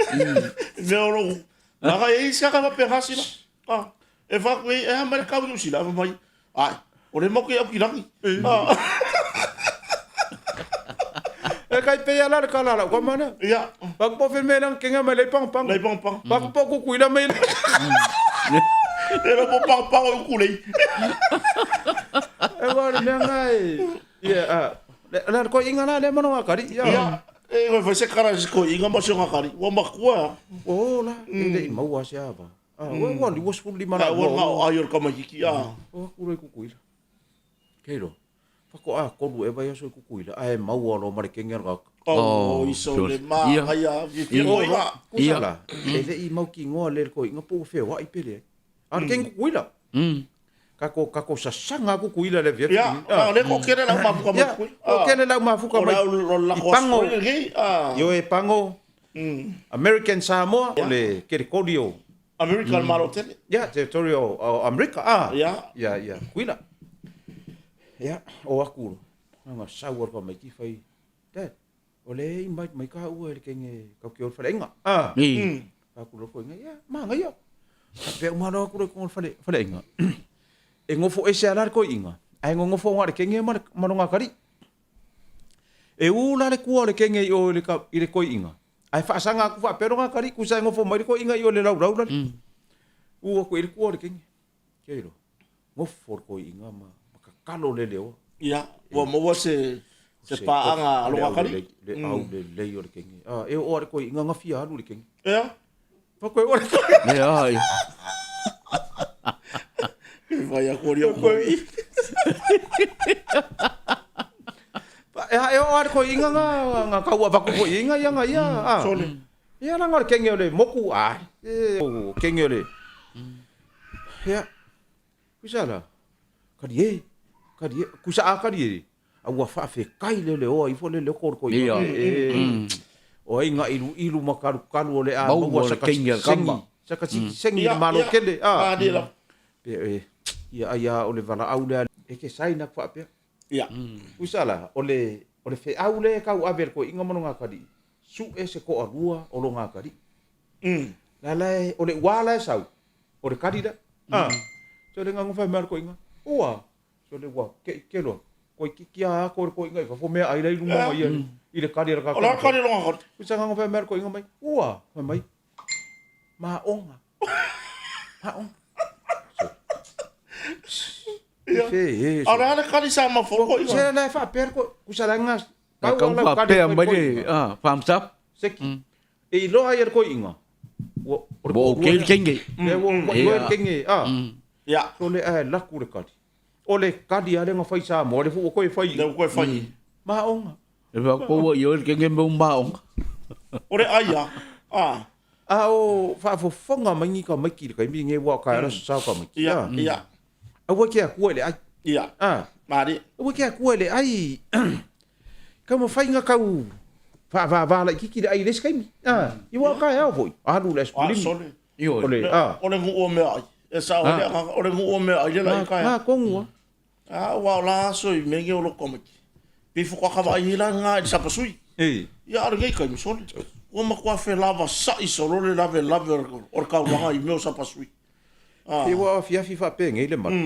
Mea o lou. Naga e isi aka faapea sila. Ah, e fa ku e ha mai le kau Niu Sila fa mai. Ai, o le mau ke au ki rangi. Ah. E kai pe ala le kala la kwa mana. Ia. Pak po fe me lang kenga mai lei pang pang. Lei pang pang. Pak po ku kuila mai. E lo po pang pang o ku lei. E wa le mea ngai. Ia a. Le la ko inga la le mano akari. Ia. Ia. E koe fai se kara se koe inga ma se ngakari. Ua makua. O la, e le i maua se ava. Ah, ua ua 25 la. Ua ngao ai o le tamaititi a. O aku loa i Kukuila. Kei loa. Faatoa 3 ea vaiaso i Kukuila ae maua loa ma le kenge a le tagata. Oh, iso le manaia fiafia koe inga. Kusa la, e le i mautinoa le koe inga po ua feoai pe leai. A o le kenge Kukuila. Kako kako sasaga Kukuila i le afiafi. Ia, o lea toatele le au mafuka mai Kukuila. Toatele le au mafuka mai. O le i Pago. Ioe Pago. American Samoa, o le kerekori o Amerika le Malo tele. Ia, territory o Amerika, a. Ia. Ia, ia, Kukuila. Ia, o aku. Nga sau al ka mai ki fai. Dad, o le i mai mai ka ua le kenge kau ke o le faleaiga. Ah. Fa ku lo ko inga ia, ma nga ia. Ka pe uma lo ku le ko fale faleaiga. E ngofo ese ala le ko inga. Ai ngofo nga le kenge ma ma nga kari. E u la le kua o le kenge i o le ka i le koi inga. Ai faasaga aku faapea loga kari ku sa ngofo mai le ko inga i o le lau lau la. U aku i le kua o le kenge. Kia ilo, ngofo le koiinga ma, ma kakalo le leoa. Ia, ua maua se, se paaga a loga kali. Le au le lei o le kenge. Ah, e o le koiinga ngafia alu le kenge. Ea? Pa koe o le koiinga. Ea, ai. Ke vai a kori o koe. E e o le koiinga nga nga kaua vaku koiinga ia nga ia. Ah. Sole. Ia la nga le kenge o le moku ah. E o kenge o le. Ia, kusa la, kari e, kari e, kusa a kari e, a ua faafekai le leoa ifo le leko o le koiga. Ia. O ai nga ilu ilu ma kalu kalu o le a maua sa sengi, sa ka sengi le malo kele. A, pe e, ia ai a o le valaau lea, e ke sai na faapea. Ia. Kusa la, o le, o le feau le kau ave le koiga ma lo ngā kari, su e se koa lua o lo ngā kari. La la e, o le ua la e sau, o le kari la. Ah. So le ngango fai mai ko inga. Ua. So le ua ke ke lo. Ko ki ki a ko ko inga i fafo mea ai lai lunga mai ia i le kari la ka. O la kari longa kari. Ku sa ngango fai mai ko inga mai. Ua. Fai mai. Ma onga. Ma onga. Ia. Fe e. A le kari sa ma fo ko inga. Se la fa per ko ku sa la nga. Ka kau faapea mai le thumbs up. Seki. E iloa ai e le koiinga. Ua, o le Ua okay le kenge. E ua ua iloa le kenge, a. Ia. So le ae laku le kali. O le kali a le nga fai Samoa, le fu ua koe fai. Le ua koe fai. Maonga. E whakakou ua ioi le kenge me u maonga. O le ai a. A. A o faafofoga mai ni ka maiki le kaimi nge ua ka ala sa ka maiki. Ia, ia. Aua ke akua le ai. Ia. A. Mari. Aua ke akua le ai. Kau mawhai nga kau whaavāvā lai kiki le ai le isi kaimi. A. I wā ka ao foi. Alu le A, askulimi. sole. Ioi. O le, a. O le ngu o mea ai. E sa o le o le ngu o mea ai le lai kai. Ngā kongua. A, ua o la aso i menge o loko maki. Pe fo ka wa i la nga i sapasui. E. Ia a le kai sole. Ua makua fe lava sa i solo le lave lave o le kaulanga i meo sapasui. A. He wā afiafi whaapengei le mala.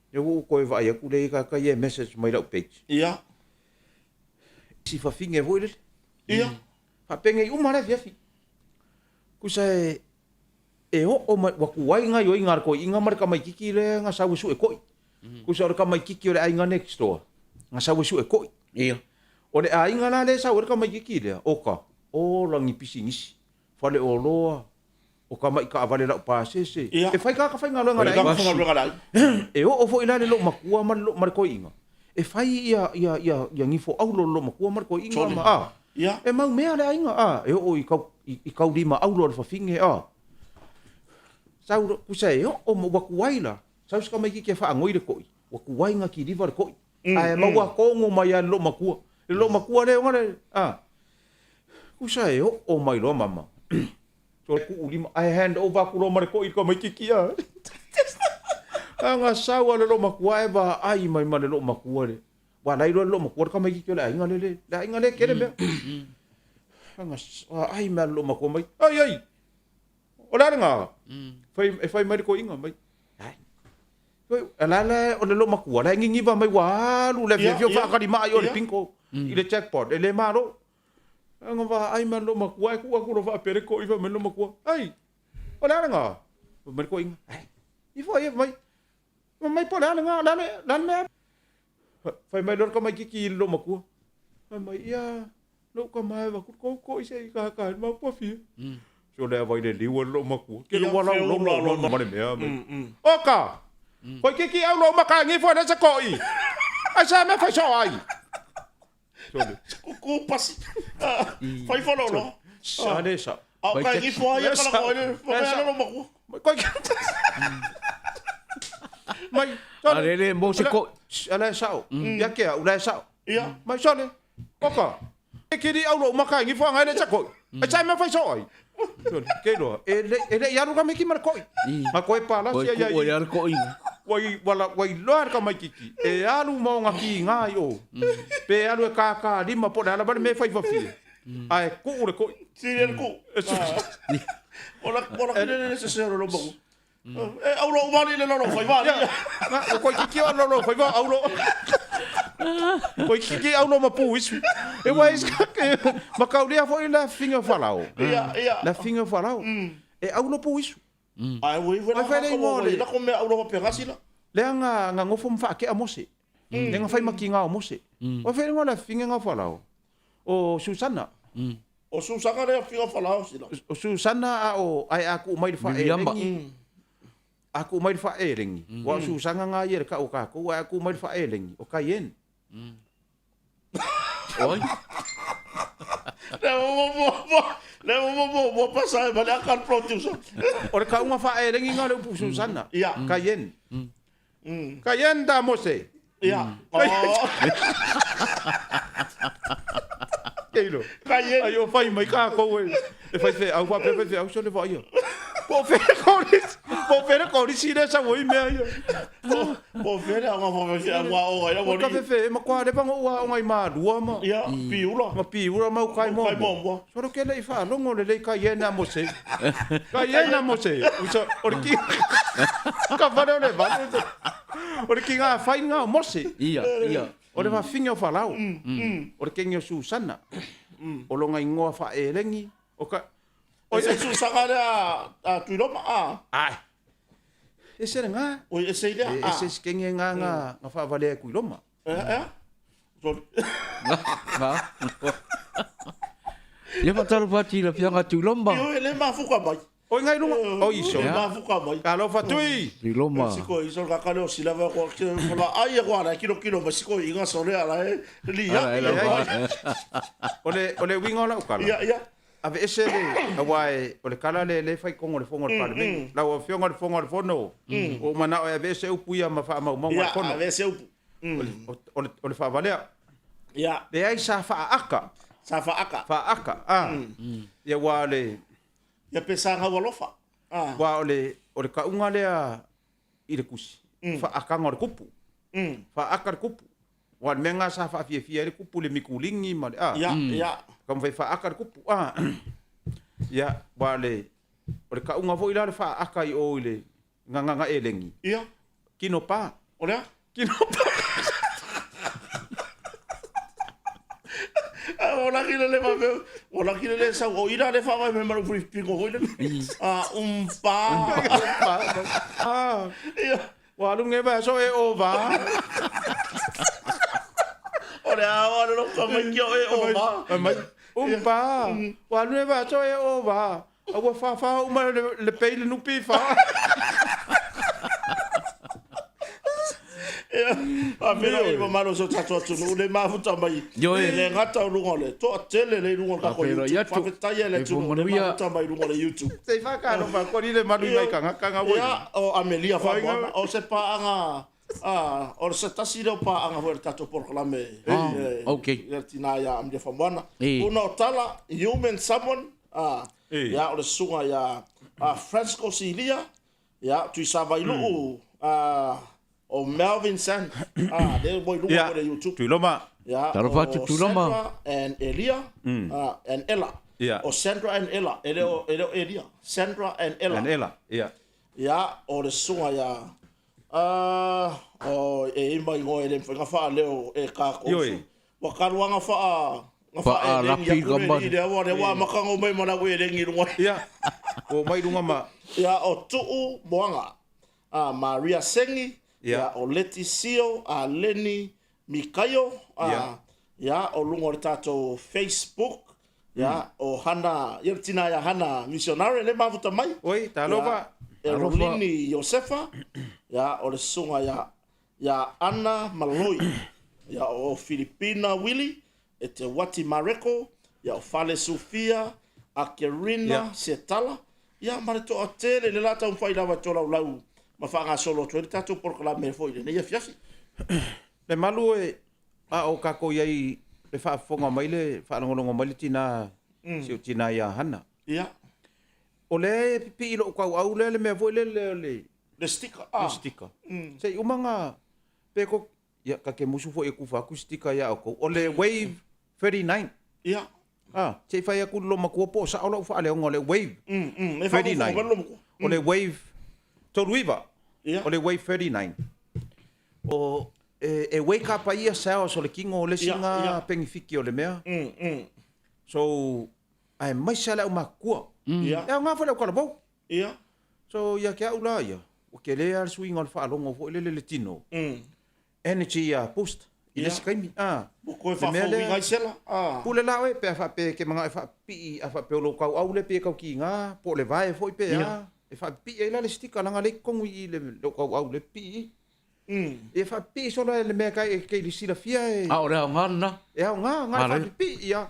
E ua ou koe vaai aku lea i ka kai e message mai lau page. Ia. Si fafine foi lele. Ia. Faapengei uma le afiafi. Kusa e e oo mai ua kuai gaioiga a le toeaiga ma le tamaititi lea na sau e sue ko'i. Kusa o le tamaititi o le aiga next door na sau e sue ko'i. Ia. O le aiga la lea e sau ai le tamaititi lea, oka, ola ni pisinisi, faleoloa, O ka maʻi kaʻawale laupasese. Ia. E fai ka ka faigaluega a le aiga. Faigaluega a le aiga. E oo foi la le loomatua ma le ma le koiiga. E fai ia ia ia ia gifo aulo le loomatua ma le koiiga ma a. Ia. E mau mea le aiga a. E oo i kau i, i kaulima aulo a le fafine a. Sau lo kusa e oo ma ua kuai la. Sau se tamaititi e faagoi le koi. Ua kuai nga kiliva le koi. Ae maua kogo mai a le loomatua. Le loomatua le ona le a. Kusa e oo mai loa mama. So kuu lima, ae hand over aku loa ma le koʻi i le tamaititi a. A gasau a le loomatua ae vaai mai ma le loomatua le. Ua alai loa le loomatua le tamaititi o le aiga le le, le aiga le kele mea. A vaai mai a le loomatua mai, ai ai, o le a lena? Fai, e fai mai le toeaina mai, ai. A la la o le loomatua la e niniva mai ua alu le afiafi o faakalimaa i o le bingo i le jackpot e le malo. Aga vaai mai lo makua e ku aku lo faapea le koʻi fai mai lo makua. Ai, o le a lena? Fai mai le koʻiga. Ai, ifo ai mai. Fai mai po o le a lena, o le a le, le a le mea. Fai mai loa le tamaititi i le loomatua. Fai mai, ia, lou tama e avatu le kou koʻi se i kahakaha i le mapuafia. So le ava i le liu a le loomatua. Ke le ua lau logo ma le mea mai. Oka! Koe kiki au lou maka e ngifo e le se koʻi. Ai sa mea fai soo ai. Kuku pasi. Fai fo lolo. Sa le sa. A o kai ifo ai kala ko ele. Fa mai lolo maku. Koi. Mai. A le le mo se ko. Ala sa. Ya ke au la sa. Ia. Mai sa le. Oka. E kiri au lo maka ngi fo ngai le sa ko. E sai me fai so ai. Ke lo. E le e le iaru ka meki mar koi. Ma koe pala sia ia. Koe ia koi. Ua i, ua la, ua iloa e le tamaititi e alu ma ona kiga i o, pe alu e kakalima po o le a lava le mea e fai fafie, ae tuu le toi. Sili le tuu. Ola ola kile le sese o le lomaku. E au lo umali le lolo fai va. Na, o koe kiki o lolo fai va au lo. Koe kiki au lo ma pu isu. E wa is ma kaulia foi la finga falao. Ia ia. La finga falao. E au lo pu isu. Ai ui Ai fai le ingoa o le- la ko mea au lo pegasi la. Lea nga nga ngofo ma whaakea Mose. Lea nga whai maki ngā o Mose. O fai le ingoa la finga ngā falao. O Susana. O Susana lea finga falao sila. O Susana a o ai a ku mai le Miriama. whaelengi. A ku mai le whaelengi. Wa o Susana ngā ia le ka o kākou. Ai a ku mai le whaelengi. O Cayenne. Oi. Le mo mo mo le mo mo mo pasa e male akal producer. O le kaunga whaelengi ngā le upu Susana. Ia. Cayenne. Cayenne da Mose. Ia. Oh. Keilo. Cayenne. Ai o whai mai kākou e. E whai whai au whai whai whai au sole whai ia. Po whai kori. Po whai kori si le sa woi mea ia. Po whai au ngā whai au ngā o ia O ka whewhe e makoa le pango ua o ngai mārua ma. Ia, piula. Ma piura mau kai Kai moa. moa. Soro ke lei whaalongo le lei kai ena mo se. Kai ena mo se. Usa, o le ki... Ka whare o le vale. O le ki ngā whai ngā o Mose. Ia, ia. O le whawhinga o whalau. O le kengi o Susana. O longa ingoa whaelengi. O ka... O se Susana lea a Tuiloma a. Ai. E se ngā. O e se lea E a. se kengi ngā ngā ngā whaavalea kui loma. E e. Sorry. Nga. Ia whakataro whati la whianga Tuiloma. Io e le mafuka mai. O ngai lunga. O iso. Le mafuka mai. Ka alofa tui. Tuiloma. Siko iso ka kale o sila va ko ke ko la ai ko ala kilo kilo ma siko inga sole ala e li ya. Ala, ala, Ia O le o le winga o lau kala. ia. Ia. Ave ese le awa e o le kala le le fai kongo le fongo le parliament. Lau afioga le fongo le fono. O mana o ave ese upu ia ma wha mau mau le Ia, fono. ave se upu. O le o le whaavalea. Ia, Le ai sa whaaka. sa faaka. Whaaka. Ah. Ia wa le Ia pe sa ngau alofa. Ah. wa o le o le kaunga lea i le kusi. Whaakanga o le kupu. Whaaka le kupu. Wa le mea ngā sa whaafiafia le kupu le mikulingi ma le ah. Ia, ia. Ka mwhai whaaka le kupu. Ah. Ia, wa le, o le kaunga foi la le whaaka i o i le nganganga e lengi. Ia. Kino pā. O lea? Kino pā. O la kile le ma o la kile le sa o ira le fa me maru fui pingo hoi le. Ah, um pa. Ah. Ia. Wa lunge ba so e o va. O le a o le ka mai ki o e o ma. Mai. Um pā. Wa lunge ba so e o va. A ua wha wha uma le, le pei le nupi wha. Ia. A mera e malo so tatu atu no le mafuta mai. Ioe. Le ngata o lunga le. Toa tele le lunga ka ko A pera YouTube. ia tu. Whawhetai e le E tu le manuia. mafuta mai lunga le YouTube. Te whakano wha kori le manu mai kanga kanga woi. Ia, o Amelia Whainga. Whamoana, o se paanga, ah, o se tasi leo paanga foi le tatou polokalame. Ah, eh, okay. Ia tina ia Amelia Whamoana. Eh. Una o tala, human someone, ah, Eh. ia o le susuga ia ah, Francisco Silia, ia Tuisavailuu, ah, o Melvin Sand, ah, lea ua i luga Ia. foi le YouTube. Tuiloma. Ia, Talofa o atu Tuiloma. Sandra and Elia, ah, and Ella. Ia. O Sandra and Ella, e le o, e le o Elia. Sandra and Ella. And ela. Ia. Ia, o le susuga ia ah, o e ima ingoa e le mawhai, ngā whaa leo e kākou. Ioi. Wa karuanga whaa, ngā whaa Whaa e lengi lapi aku le ka ni le awa, le wā makango mai mana e lengi runga. Ia. O mai runga ma. Ia, o Tuu Moanga, ah, Maria Sengi, Ia. ia, o Leti Sio, a Leni Mikaio, ah, ia, o lunga o le tātou Facebook, ia, o Hana, ia le tina ia Hana Missionary, le mafuta mai. Oi, talofa. Ia, e Talofa. Rolini Iosefa, ia, o le susuga ia, ia Ana Maloi, ia, o Filipina Willy, e te Wati Mareko, ia, o Fale Sofia, a Kerina Ia. Setala, ia, ma le toa tele, le la taumafai lava e tolaulau, ma faagasolo atu ai le tatou polokalame foi lenei afiafi. Le malu e a o kako iai le whaafonga mai le whaalongolongo mai le tina si o tina ia Hana. Ia, O le pipi i lou kau au le le mea foi le le le Le sticker. Le sticker. Se i uma nga pe ko ia ka ke musu foi e kufa aku sticker ia oukou. O le wave 39. Ia. Ah, se i fai aku le lomatua po o sao lau faaleoga o le wave E faafofoga 39. mai le lomatua. O le wave 39. Ia. O le wave 39. O e wake up ai ia cells o le kino o le Ia, isi ia. pengifiki o le mea. So, aemaise lava le aumakua. Ia. E aoga foi le aukalavou. Ia. So, ia te au la ia, ua tele lava le suiga o le faalogo foi lele le tino. Energy boost i le isi taimi. Ah. Ua toe Le mea lea- faafouina ai sela. Ah. Pule la oe pe a faapea e te manao e faapipii a faapea o lou tauau lea pei e taukiga po o le vae foi pe a e faapipii ai la le sticker leaga lea i totonu i i le lou tauau lea pipii i. Ia faapipii solo le mea kai e te silafia e A o le aoga lena. E aoga na e faapipii ia.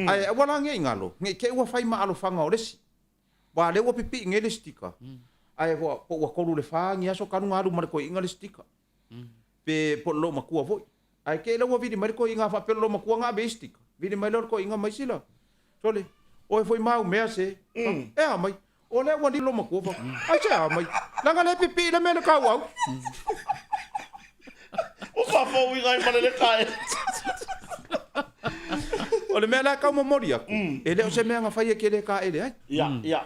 Ae aua la nei galo, nei te i ua fai ma alofaga o le isi. Aua o lea ua pipii nei le sticker, ae po ua 3 i le 4 ni aso talu ona alu ma le toeaina le sticker. Pe po o le loomatua foi. Ae te i la ua vili mai le toeaina faapea o le loomatua na ave ai sticker, vili mai lea o le toeaina mai sila. Sole, oe foi ma au mea se, e a mai? O lea ua lilo matua fa. Ai se a mai. Leaga lea e pipii le mea i le tauau. Ua faafouina ai ma le leka e. O le mea la e tau momoli atu, e le o se mea na fai e te le taele ai. Ia, ia.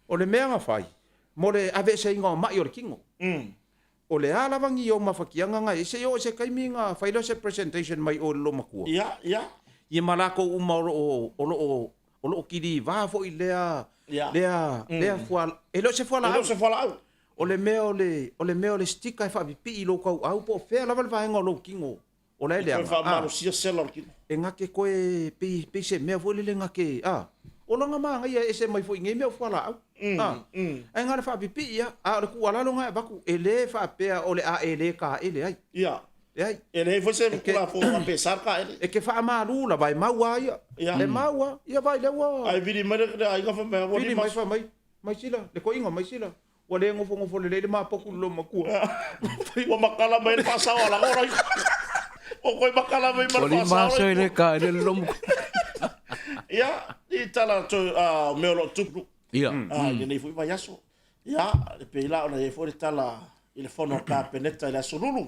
O le mea na fai, mo le aveeseina o mai o le kino. O le a lava ni ou mafatiaga na i ai, se i oo i se taimi na fai lea o se presentation mai o i le loomatua. Ia, ia. Ia ma lakou uma o lo o, o lo o, o lo o kiliva foi lea, Ia. lea, lea fua, e le o se fualaau. E le o se fualaau. O le mea o le, o le mea o le sticker e faapipii i lou tauau po o fea lava le vaega o lou kino o la e E toe leaga, a. faamalosia sela o le kino. E na te toe, pei, pei se mea foi lele na te, a, o lona manaia e ese mai foi i nei mea o fualaau, a, ae na o le faapipii lava, a o le tuualalo na e avatu, e le faapea o le a e le taele ai. Ia. Leai. E leai foi se Tulafono faapea e sa le taele. E te faamalu lava, e mau lava ia. Ia. E mau lava. Ia vaai lea ua. Ae vili mai le aiga fai mai, ua Vili mai fai mai, mai sila, le toeaina mai sila. Ua le nofonofo lelei le mapoku i le loomatua. Ua makala mai le faasao a lagona i. Ua koe makala mai ma le faasao. Ua lima se le taele le loomatua. Ia, i tala atu o mea o lo o tupu. Ia. I lenei foi vaiaso. Ia, e pei la ona i ai foi le tala i le fono a le Kapeneta i le Aso Lulu.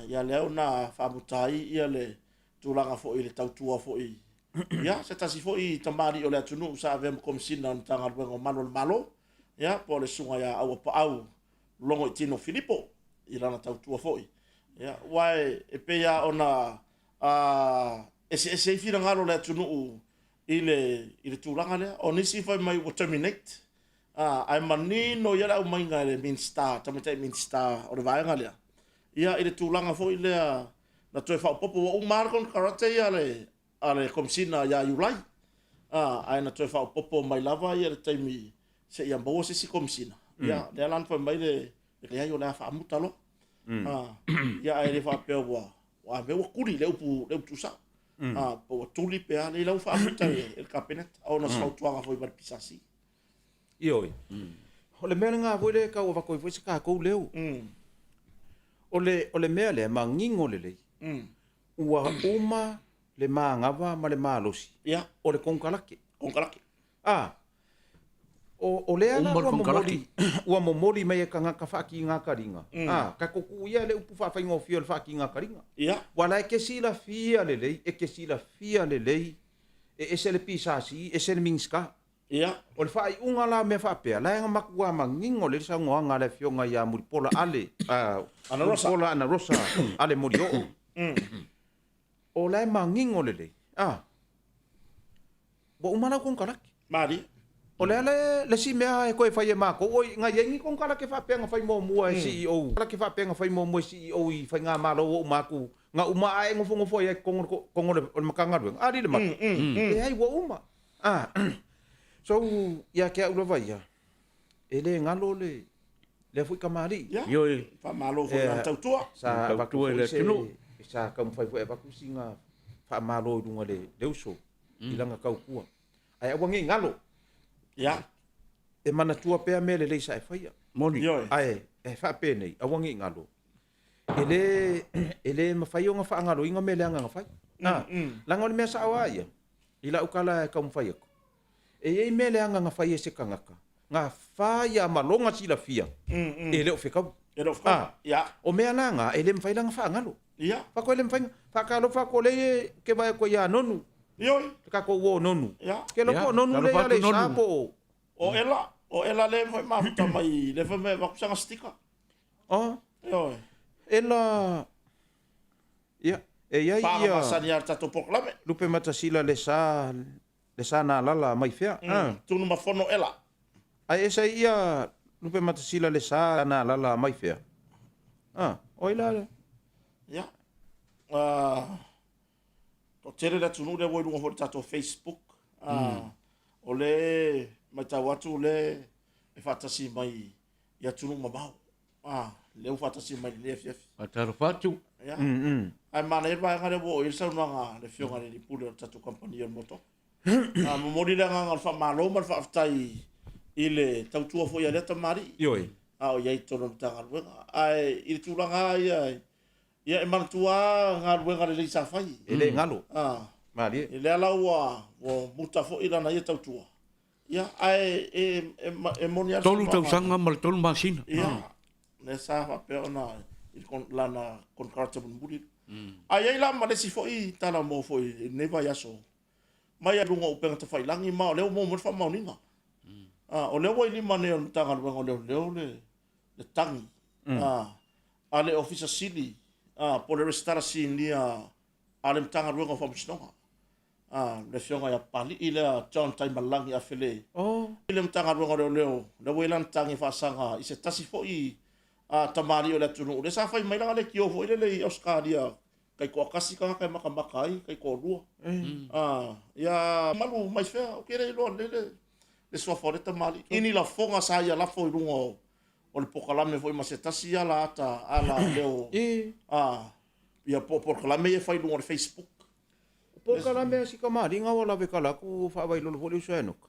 Ia lea na faamuta ai ia le tulaga foi i le tautua foi ia se tasi foi tamalii o le atunuu sa avea ma Komesina o le Matagaluega o Malu o le Malo, ia po o le Susuga ia Auapaau Logoitino Filipo i lana tautua foi. Ia, aua e pei lava ona eseese ai finagalo o le atunuu i le tulaga lea. O nisi fai mai ua terminate, ae manino ia le aumaiga e le Minisita, Tamaitai Minisita o le vaega lea, ia i le tulaga foi lea na toe faaopoopo, ua uma lava le konekarate ia a le Komesina ia Iulai, ae na toe faaopoopo mai lava ia le taimi seia maua se isi Komesina. Ia, lea la na fai mai le leai o le a faamuta loa. Ia ae le faapea ua a mea ua tuli le upu le upu tuusao. Po ua tuli pe a, leai la ua faamuta e le Kapeneta ona o se fautuaga foi mai le PSC. Ioe. O le mea lena foi lea e tau avatu ai foi se tatou leo. O le, o le mea lea, manino lelei, ua uma le manava ma le malosi o le konekarate. Konekarate. A, o, o lea la ua momoli, ua momoli mai e tagata faatigataliga, a, tatou tuu ia le upu faafaigofie o le faatigataliga. Aua la e te silafia lelei, e te silafia lelei, e ese le PSC, ese le Minisita. O le faaiuga la o mea faapea, la e matua manino lelei le saunoaga a le Afioga ia Mulipola Ale, Mulipola Anarosa Ale Molioo. O la e manino lelei, a, ua uma lau konekarate. Malie. O le a le, le isi mea e toe fai e matou, oi, na i ai ni konekarate faapea na fai muamua e CEO, konekarate faapea na fai muamua e CEO i faigamalo ua uma atu, na uma ae nofonofo ai i totonu o le Matagaluega, a, alii le malu. Leai, ua uma. A, so, ia te au lava ia, e le galo le, lea foi tamalii. Ia, Ioe. faamalo foi i lana tautua. Sa avatu Tautua i le foi se, atunuu. sa taumafai foi e avatu sina faamalo i luga le, le uso i lana tautua. Ae aua nei galo. Ia. E manatua pea mea lelei sa e faia. Moni. Ioe. Ae, e faapenei, aua nei galo. E le, e le mafai ona faagaloina mea leaga na fai. A, leaga o le mea sao lava ia, i lau tala e taumafai atu, e i ai mea leaga na fai e se tagata. Gafa ia ma loga silafia e le o fekaui. E le o fekaui. Ia. O mea la ga e le mafai la ona faagalo. Ia. Faatoa e le mafai ona faatalofa atu o lea e ke vaai atu ai ia Nonu. Ioe. Le tatou uo o Nonu. Ia. Ke iloa po o Nonu lea ia Aleisa po o. O Ela, o Ela lea foi mafuta mai lea foi mai avatu sana sticker. Oh. Ioe. Ela ia e iai ia. Paga masani lava i le tatou polokalame. Lupematasila le sa Le sa na alala mai fea. Mm, tunu ma fono ela. Ae esa ia Lupematasila le sa na alala mai fea. Ah, oi la le. Ia. Toatele le atunuu lea ua i luga foi o le tatou Facebook. O lea matau atu o lea e faatasi mai i atunuu mamao. Ah, lea ua faatasi mai i lenei afiafi. Faatalofa atu. Ia. Ae manaia le vaega lea ua oo i ai le saunoaga a le Afioga i le Alii Pule o le tatou kamupani o le moto. Ah, momoli le agaga o le faamalo ma le faafetai i le tautua foi a lea tamalii. Ioe. A o i ai i totonu o le Matagaluega. Ae i le tulaga lava ia, ia e manatua lava galuega lelei sa fai. E le galo. Ah. Malie. Lea la ua muta foi lana ia tautua. Ia, ae e, e, e moni lava le Tolu tausaga ma le tolu masina. Ia, lea sa faapea ona i lana konekarate mulimuli. Ae i ai la ma le isi foi tala mo foi i lenei vaiaso, mai luga o upega tafailangi ma o lea ua maua mai le faamaoniga. Ah, o lea ua i lima nei o le Matagaluega o Leoleo le, le tagi a le Ofisa Sili po o le Resitala Sinia a le Matagaluega o Faamasinoga. A, le afioga ia Papalii lea John Taimalagi Afele. Oh. I le Matagaluega o Leoleo, lea ua i ai lana tagi faasaga i se tasi foi a, tamalii o le atunuu, lea sa fai mai lana leitio foi lele i Ausetalia, taitoatasi tagata e matamata ai, taitoalua. A, ia malu mai fea, ou te le iloa lelei le, le suafa o lea tamalii. I ni lafoga sa ia lafo i luga o, o le pokalame foi ma se tasi ala ata ala leo, a, ia po o polokalame ia e fai i luga o le Facebook. O pokalame a si kamaliga ua lawe kala aku ua faavailolo foi le uso ia Enoka.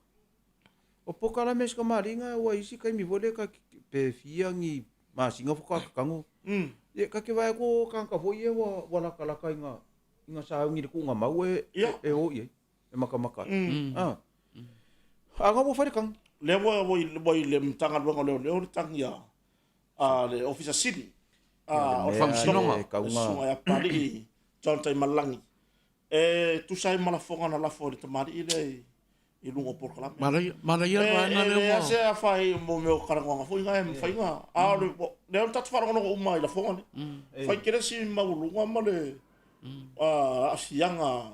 O pokalame a si kamaliga ua isi kaimi foi lea ka pe fia ni masina faatoa tatago. Ia ka te vaai atu o tagata foi ia ua ua latalata i na i na sauni i le tuuga mau e e o i ai e matamata ai. A a na ua fai le tagi. Lea ua ua i le Matagaluega o Leoleo le tagi a a le Ofisa Sili a o le Faamasinoga. Le Susuga ia Papalii John Taimalelagi e tusa ai ma lafoga na lafo e le tamalii lea i i luga o polokalame. Manaia, manaia le vaega E lea leai ua... se afa i mo mea o talanoaga foi na e mafai ona... A o le, lea na tatou faalogologo uma i lafoga nei. Fai tele si maualuga ma le aafiaga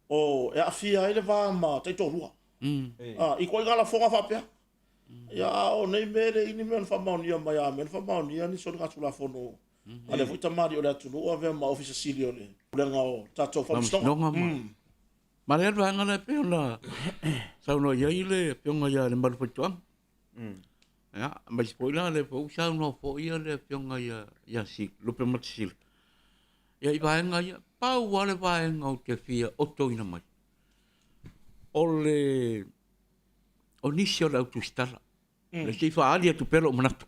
o e aafia ai le va ma taitoalua. I ituaiga lafoga faapea. Ia, a o nei mea e leai ni mea na faamaonia mai, a mea na faamaonia ni soligatulafono a lea foi tamalii o le atunuu avea ma Ofisa Sili o le Pulega o tatou Faamasinoga. Faamasinoga ma. Manaia le vaega lea e pei ona saunoa i ai le Afioga ia Lemalu Faitoaga. Ia, aemaise foi la lea foi ua saunoa foi le Afioga ia Lupematasila. Ia i vaega ia, pau lava le vaega ou te fia otoina mai, o le o nisi o le au tusitala. Mm. Se i faaali atu pea lou manatu.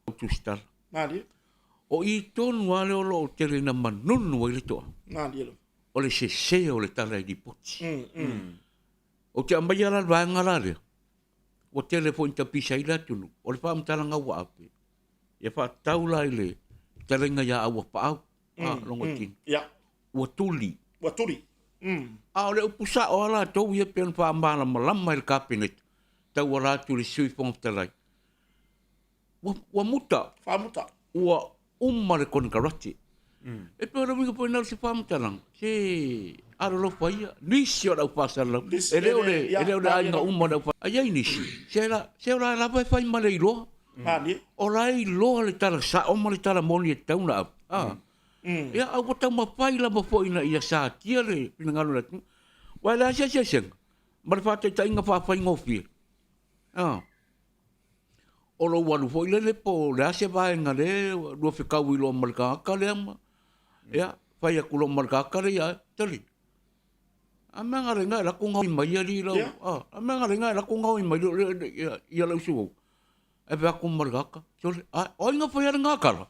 Au tusitala. Malie. O i tonu lava lea o lo o tele ina manunu ai le toa. Malie lava. O le sese o le tala i lipoti. Ou te aumaia la le vaega la lea, ua tele foi ina tapisa ai le atunuu, o le faamatalaga ua ave, ia faatatau la i le fetalaiga ia Auapaau, a, Logotino. Ia. Ua tuli. Ua tuli. A o le upu sao a latou ia pei ona faamalamalama e le Kapeneta, tauala atu i le Sui Fofoga Fetalai, ua, ua muta. Faamuta. Ua uma le konekarate. E pei o le uiga foi lena o se faamatalaga, se alolofa ia, nisi o le au faasalalau, e le o le, e le o le aiga uma o le au faasalalau, a i ai nisi, se la, se o la lava e fai ma le iloa. O la e iloa le tala sao ma le tala moni e tatau ona ave. A. Ia, a ua taumafai lava foi ina ia satia le finagalo o le atunuu. Aua e leai se eseesega ma le faataitaiga faafaigofie. A. O lou alu foi lele po o le a se vaega lea ua lua fekaui loa ma le tagata lea ma, ia, fai atu loa ma le tagata lea ia oe, tali. A mea nga lenga e lako gaoi mai alii lau, a, a mea nga lenga e lako gaoi mai ia lau suou. E fai atu ma le tagata, sole, a, o ai na faia lena tala?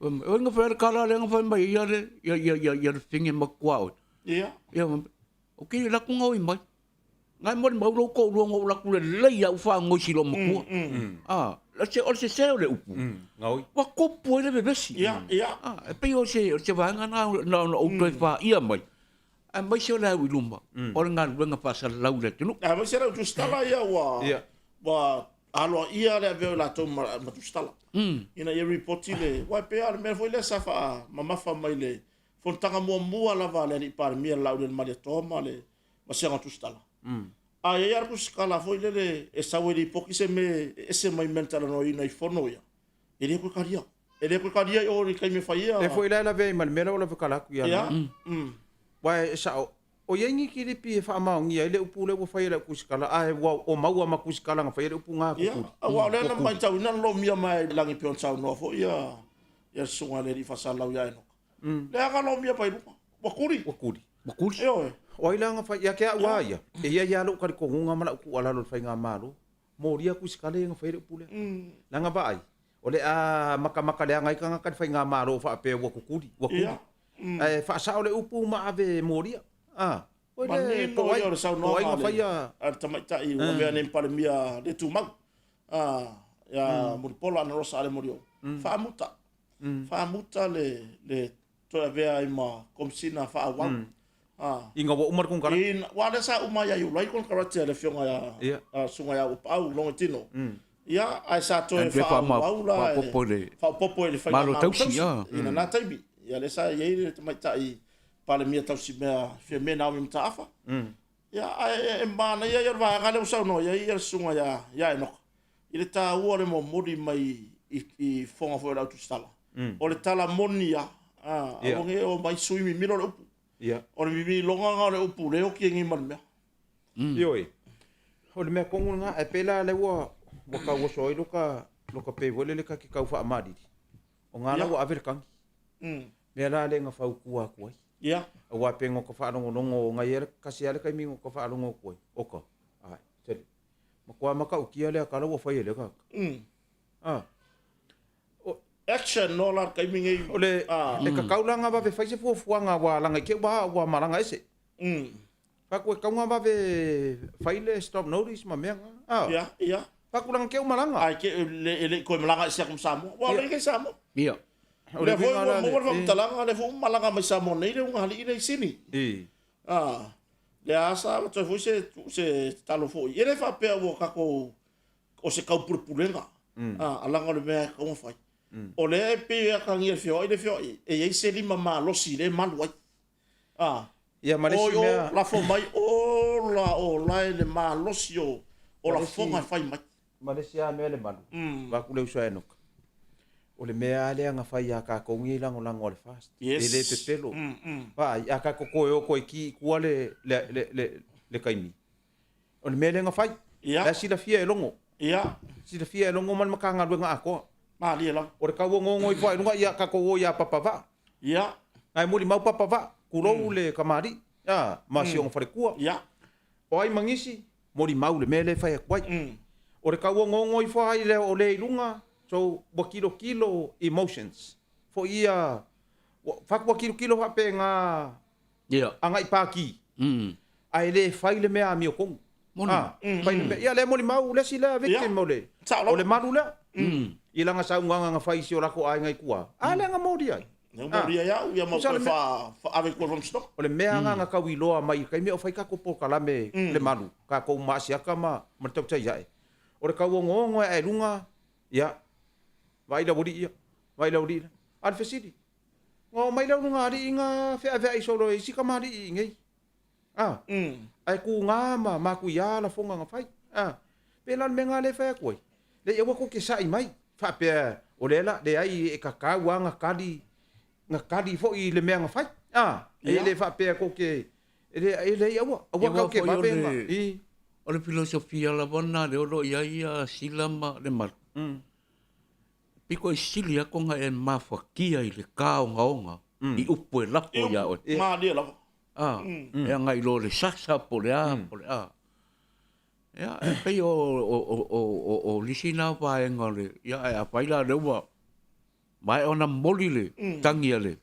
O ai na faia le tala lea na fai mai ai ia le, ia, ia, ia, ia le fine ma kuaoi? Ia. Ia, ok, e lako gaoi mai. Ngai molimau lou toalua na ou alu atu lelei lava ou fagoisi i lou matua. A, o le sese o le upu, ua tupu ai le vevesi. A, e pei o se, o se vaega lena na ona ou toe faia mai, aemaise o le au i luma o le galuega faasalalau i le atunuu. Aemaise le au tusitala ia ua, ua aloaia le avea o i latou ma tusitala, ina ia ripoti le, aua e pei lava o le mea foi lea sa faamamafa mai i le fonotaga muamua lava a le alii Palemia le Laaulialemalietoa ma le vasega o tusitala. A i ai lava le tusitala foi lele e sau e lipoti se mea e ese mai mea na talanoaina i fono ia, e le toe talia. E le toe talia i o i le taimi e fai ai. Lea foi la e lavea ai ma le mea lea ua lave kala atu ia Logo. Aua e sao, o i ai ni kilipi e faamaonia ai le upu lea ua fai e le au tusitala, ae ua o maua ma tusitala na faia le upu na kukuli. Ia, aua o lea na matauina na lomia mai i lagi pei ona saunoa foi ia le susuga i le alii faasalalau ia Enoka. Lea na lomia mai luga. Ua kuli. Ua kuli. Ua kuli. Ioe. O ai la na fai, ia te au lava ia, e i ai lava lou talitonuga ma lau tuualalo i le faigamalo, molia tusitala ia na fai ai le upu lea. Leaga vaai, o le a matamata leaga ai tagata i le faigamalo faapea ua kukuli, ua kuli. Ae faasao le upu ma ave e molia. A, foi lea, po o ai, po o ai na faia. A le tamaitai ua avea nei ma Palemia le tumau, ia Mulipola Anarosa Ale Molioo, faamuta. Faamuta le toe avea ai ma Komesina faaauau. Ina ua uma le konekarate. Aua lea sa uma ia Iulai le konekarate a le Afioga ia le Susuga ia Auuapaau Logoitino. Ia, ae sa toe faaauau la faaopoopo i le Faigamalo Tausi i lena taimi. Ia lea sa i ai le tamaitai Palemia tausimea Fiame Naomi Mataafa. Ia, ae manaia ia o le vaega lea ua saunoa i ai le Susuga ia Enoka, i le taua o le momoli mai i fofoga foi o le au tusitala. O le tala moni lava, aua ne i omai sui mimilo le upu. O le mimiloga lena o le upu lea e oti ai nei ma le mea. Ioe, o le mea tonu lena, ae pei la lea ua tau oso ai loka pei foi lele ta te tau faamalili, o na la ua ave le tagi. Mea la lea na fautua atu ai. Aua pei na ota faalogologo, na i ai tasi lava le taimi na ota faalogo atu ai, oka, ae, sole, matua matautia lea tala ua fai e lea tagata. A. Action no la le taimi nei. O le, e tatau la ona vave fai se fuafuaga aua leaga i te i ua malaga ese. Fai atu e tatau ona vave fai le stop notice ma mea na. A. Ia, ia. Fai atu leaga te i ua malaga. Ae te e le i toe malaga ese atu ma Samoa. Aua o lea e i Samoa. Ia. O lea foi ua maua le faamatalaga, o lea foi ua malaga mai Samoa nei le ulugalii lea i Sini. A, lea sa avatu ai foi se, se tatalo foi. E le faapea ua tatou, o se taupulepulega, a, leaga o le mea e tatau ona fai. O lea e pei e atagia i le feoai le feoai, e i ai se lima malosi lea e malu ai. A, Ia ma le isi mea. Oi o, lafo mai, ola, ola e le malosi o, o lafoga e fai mai. Ma le isi lava mea le malu, vaeatu le uso a Enoka, o le mea lava lea na fai ia tatou nei lagolago a le FAST, e le pepelo. Vaai, a tatou toe o toe ki i tua le taimi, o le mea lea na fai, la e silafia e Logo, silafia e Logo ma le Matagaluega atoa. Malie lava. O le tauogogo ifo lava i luga, ia tatou o ia Papavaa. Na e molimau Papavaa, tulou le tamalii, ma si ona faletua. O ai ma nisi, molimau le mea lea e fai atu ai. O le tauogogo ifo ai lea o le i luga, so ua tilotilo emotions foi ia, ua ua tilotilo faapena agai pati, ae le fai le mea amiotonu. Fai le mea, ia lea e molimau le isi lea victim o le, o le malu lea i lana saunoaga na fai i si o latou aiga i tua, a lea na molia ai. Lea ua molia ai au, ia ma toe ave i tua i le faamasinoga. O le mea lena na tau iloa mai i le taimi a o fai tatou polokalame le malu, tatou ma Asiata ma le tautai ae, o le tauogogo e ae i luga, ia, vaai le aualii ia, vaai le aualii la. A o le fesili, na omai le ulugalii na feaveai solo e isi tamalii i inei, a, ae tuga ma matuia lafoga na fai, a. Pei la o le mea lena lea e fai atu ai, leai aua tou te sai mai faapea o lea la, leai e tatau lava ona tali, na tali foi i le mea na fai, a, e le faapea tou te, e leai aua, aua tou te vave ona, i. O le filosofia lava lena lea o lo o i ai Sila ma Lemalu, pito i sili atu ona e mafatia i le tāogaoga i upu e lafo ia oe. Malie lava. A, e agai loa i le sasa po o le a, po o le a. Ia, e pei o, o, o, o, o nisi na vaega o le, ia, ae afai la lea ua maea ona momoli le tagi a le,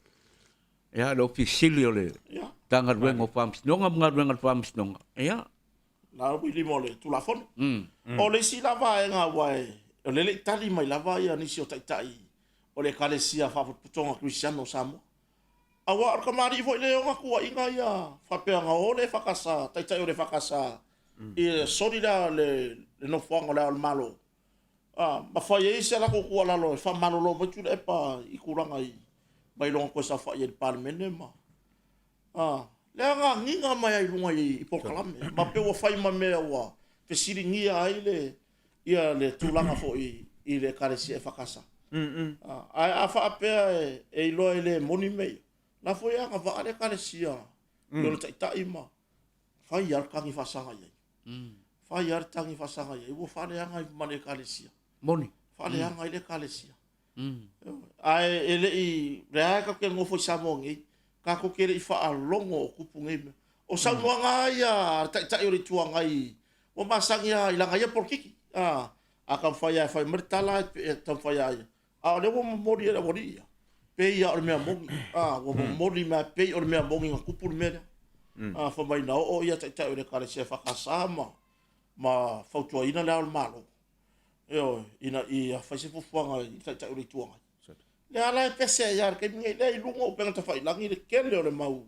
ia, le Ofisa Sili o le Matagaluega o Faamasinoga ma galuega a le Faamasinoga, ia. Na ua i lima o le Tulafono. O le isi la vaega aua e, o lea e le i tali mai lava ia nisi o taitai o le Ekalesia Faapotopotoga Kerisiano o Samoa. Aua o le tamalii foi lea e ona tuuaiga ia faapea na o le EFKS, taitai o le EFKS i le soli lea le nofoaga o Le Ao o le Malo, ma fai ai se latou tuualalo e faamalolo mai Tuilaepa i tulaga i mai lona toe saofai ai i le Palemene ma lea na agiga mai ai i luga i polokalame ma pei ua fai ma mea ua fesiligia ai le ia le tulaga foi i le Ekalesia EFKS. Ae a faapea e iloa e le moni mea ia, la foi e agavaa le Ekalesia i lona taitai ma fai lava le tagi faasaga i ai. Fai lava le tagi faasaga i ai, ua faaleaga ai ma le Ekalesia. Moni. Faaleaga ai le Ekalesia. Ae e le i, lea lava tatou te nonofo i Samoa nei, tatou te le i faalogo o tupu nei mea. O saunoaga lava ia a le Taitai o le Itu Agai ua masani lava i lana ia polokiki. A taumafai lava e fai mai le tala e taumafai lava ia. A o lea ua momoli e le aualii ia, pei lava o le mea moni. Ua momoli mai lava pei o le mea moni na tupu le mea lea. Fai mai na oo ia Taitai o le Ekalesia EFKS ma fautuaina Le Ao o le Malo, ioe, ina ia fai se fuafuaga i le Taitai o le Itu Agai. Lea la e pese ai lava i le taimi nei, lea i luga o upega tafailagi le tele o le mau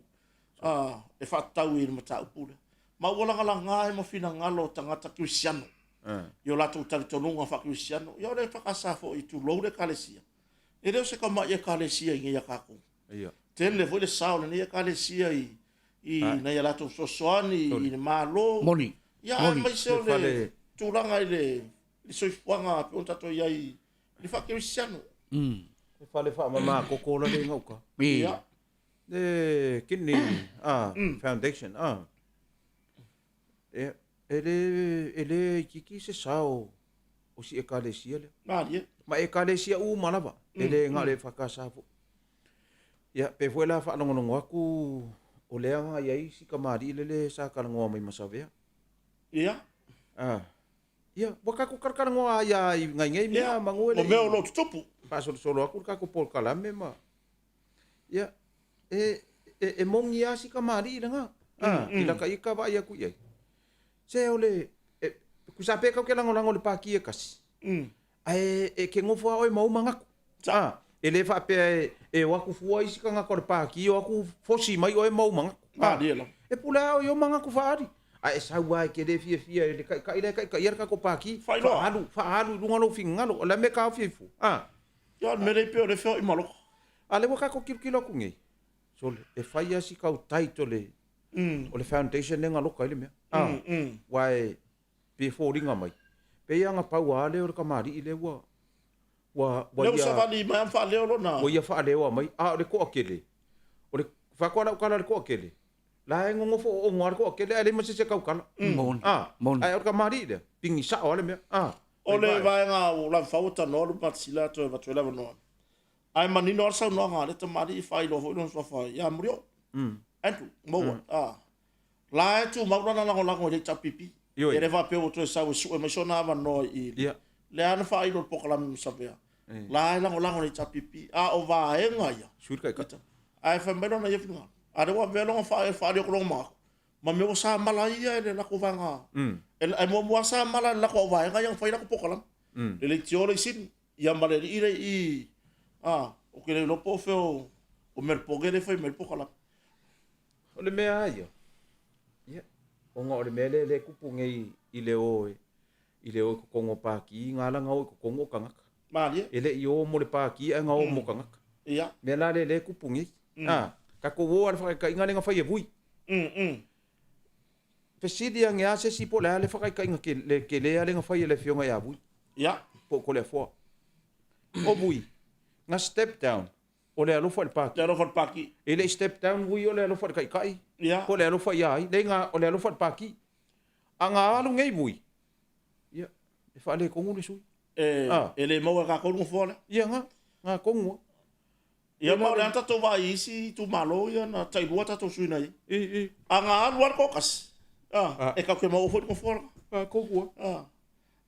e faatatau i le mataupu lea. Ma ua lagalaga ai ma finagalo o tagata kerisiano i o latou talitonuga faakerisiano. Ia o le EFKS foi, tulou le Ekalesia, e le o se tamai Ekalesia i inei a tatou. Tele foi le sao o lenei Ekalesia i nai a latou fesoasoani i le Malo. Moni. Ia aemaise o le tulaga i le soifuaga pei ona tatou i ai i le faakerisiano. E fale faamama koko la le gauta. Ia. Le kidney foundation e e le e le itiiti se sao o si ekalesia lea. Malie. Ma ekalesia uma lava, e le na o le EFKS foi. Ia, pe foi la faalogologo atu o lea na i ai si tamalii lele sa talanoa mai ma Savea. Ia. Ia, ua tatou talatalanoa ai lava i nai nei mea manu e le i. O mea o lo o tutupu. Faasolosolo atu le tatou polokalame ma. Ia, e, e, e moni lava si tamalii lena. I lata ita vaai atu i ai. Se o le, e, tusa pe tatou te lagolago i le pati e tasi, ae e te nofo lava oe ma ou manatu. E le faapea e, e o atu fua isi tagata o le pati o atu fosi mai oe ma ou manatu. Malie lava. E pule lava oe i ou manatu faaali. Ae e sau lava e te le fiafia i le taitai la e taitaia le tatou pati. Faailoa. Faaalu, faaalu i luga lou finagalo. O le a le mea e taofi ai fua? Ia, o le mea lea e pei o lea e feoai ma loka. A lea ua tatou tilotilo atu nei, sole, e fai lava si tau tight o le, o le foundation lea na loka ai le mea. Aua e pei e foliga mai, pei lava na pau lava lea o le tamalii lea ua, ua, ua Lea ua savali mai ma faaleo lona. Ua ia faaleoa mai, a o le toatele, o le, fai atu lava lau tala i le toatele, la e nonofo oono lava le toatele ae leai ma se isi e tautala. Moni. Moni. Ae o le tamalii lea, pigi sao lava le mea. O le vaega ua lavefau ua tanoa Lupatisila toe avatu ai le avanoa. Ae manino lava le saunoaga a le tamalii e faailoa foi lona suafa ia Murioo. Andrew Mowat. La e tumau lana lagolago i le HRPP. E le faapea ua toe sau e sue mai sona avanoa i i. Lea na faailoa i le polokalame ma Savea. La e lagolago i le HRPP. A o vaega ia. Sui le taitai. Ae fai mai lona ia finagalo. A lea ua avea lona faaali atu lona manatu. Ma mea ua sa mala ai ia e le latou vaega. E muamua sa mala e le latou auvaega ia na fai latou polokalame. Le leitio le isini. Ia ma le alii lea i i, a, ou te le iloa po o fea o Melbourne lea e fai mai ai le polokalame. O le mea lava ia, ia, ona o le mea lea e tupu nei i le o i le o i totonu o pati, na ala ona o i totonu o tagata. Malie. E le i o mo le pati ae na o mo tagata. Ia. Mea la lea lea e tupu nei. A, tatou o lava i le faataitaiga lea na fai e Vui. Fesili ane lava se isi po o le a le faataitaiga le tele lea na fai e le Afioga ia Vui. Ia. Po o Toleafoa. O Vui, na step down o le alofa i le Pati. Le alofa i le Pati. E le i step down Vui o le alofa i le Taitai. Ia. Po o le alofa ia ai. Leai na, o le alofa i le Pati. A na alu nei Vui, ia, e faaletonu le sui. E, e le maua e tatou le nofoa lea. Ia na, na tonu lava. Ia ma o le a tatou vaai i isi itumalo ia na tailua tatou sui na i ai. A na alu lava le toatasi, e tatou te maua foi le nofoa lena. A tonu lava.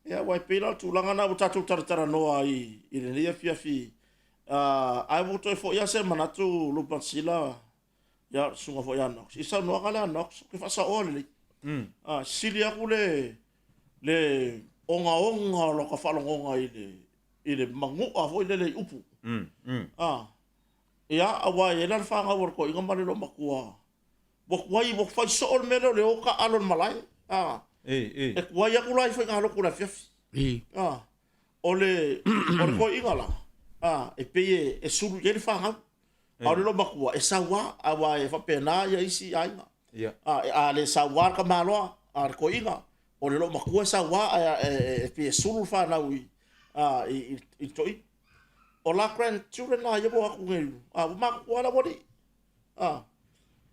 Ia aua e pei la o le tulaga lena ua tatou talatalanoa ai i lenei afiafi, ae ua toe foi lava se manatu Lupatisila, ia le susuga foi ia Knox, i le saunoaga lea a Knox, ou te faasaoa lelei. A, sili aku le le ogaoga o lota faalogoga i le i le manu'a foi lele i upu. A, ia, aua e i ai la le fanau a le toeaina ma le loomatua, ua tuai, ua fai soo le mea lea o le o taaalo i le malae. A, e tuai atu la i faigalotu i le afiafi. A, o le o le toeaina la, a, e pei e, e sulu i ai le fanau. A o le loomatua, e sauā, aua e faapena ia isi aiga. A, a le sauā le tamaloa a le toeaina, o le loomatua e sauā ae e pei e sulu le fanau i, a, i, i le toeaina. O la grandchildren la ia ua o atu nei, a, ua matutua la aualii. A,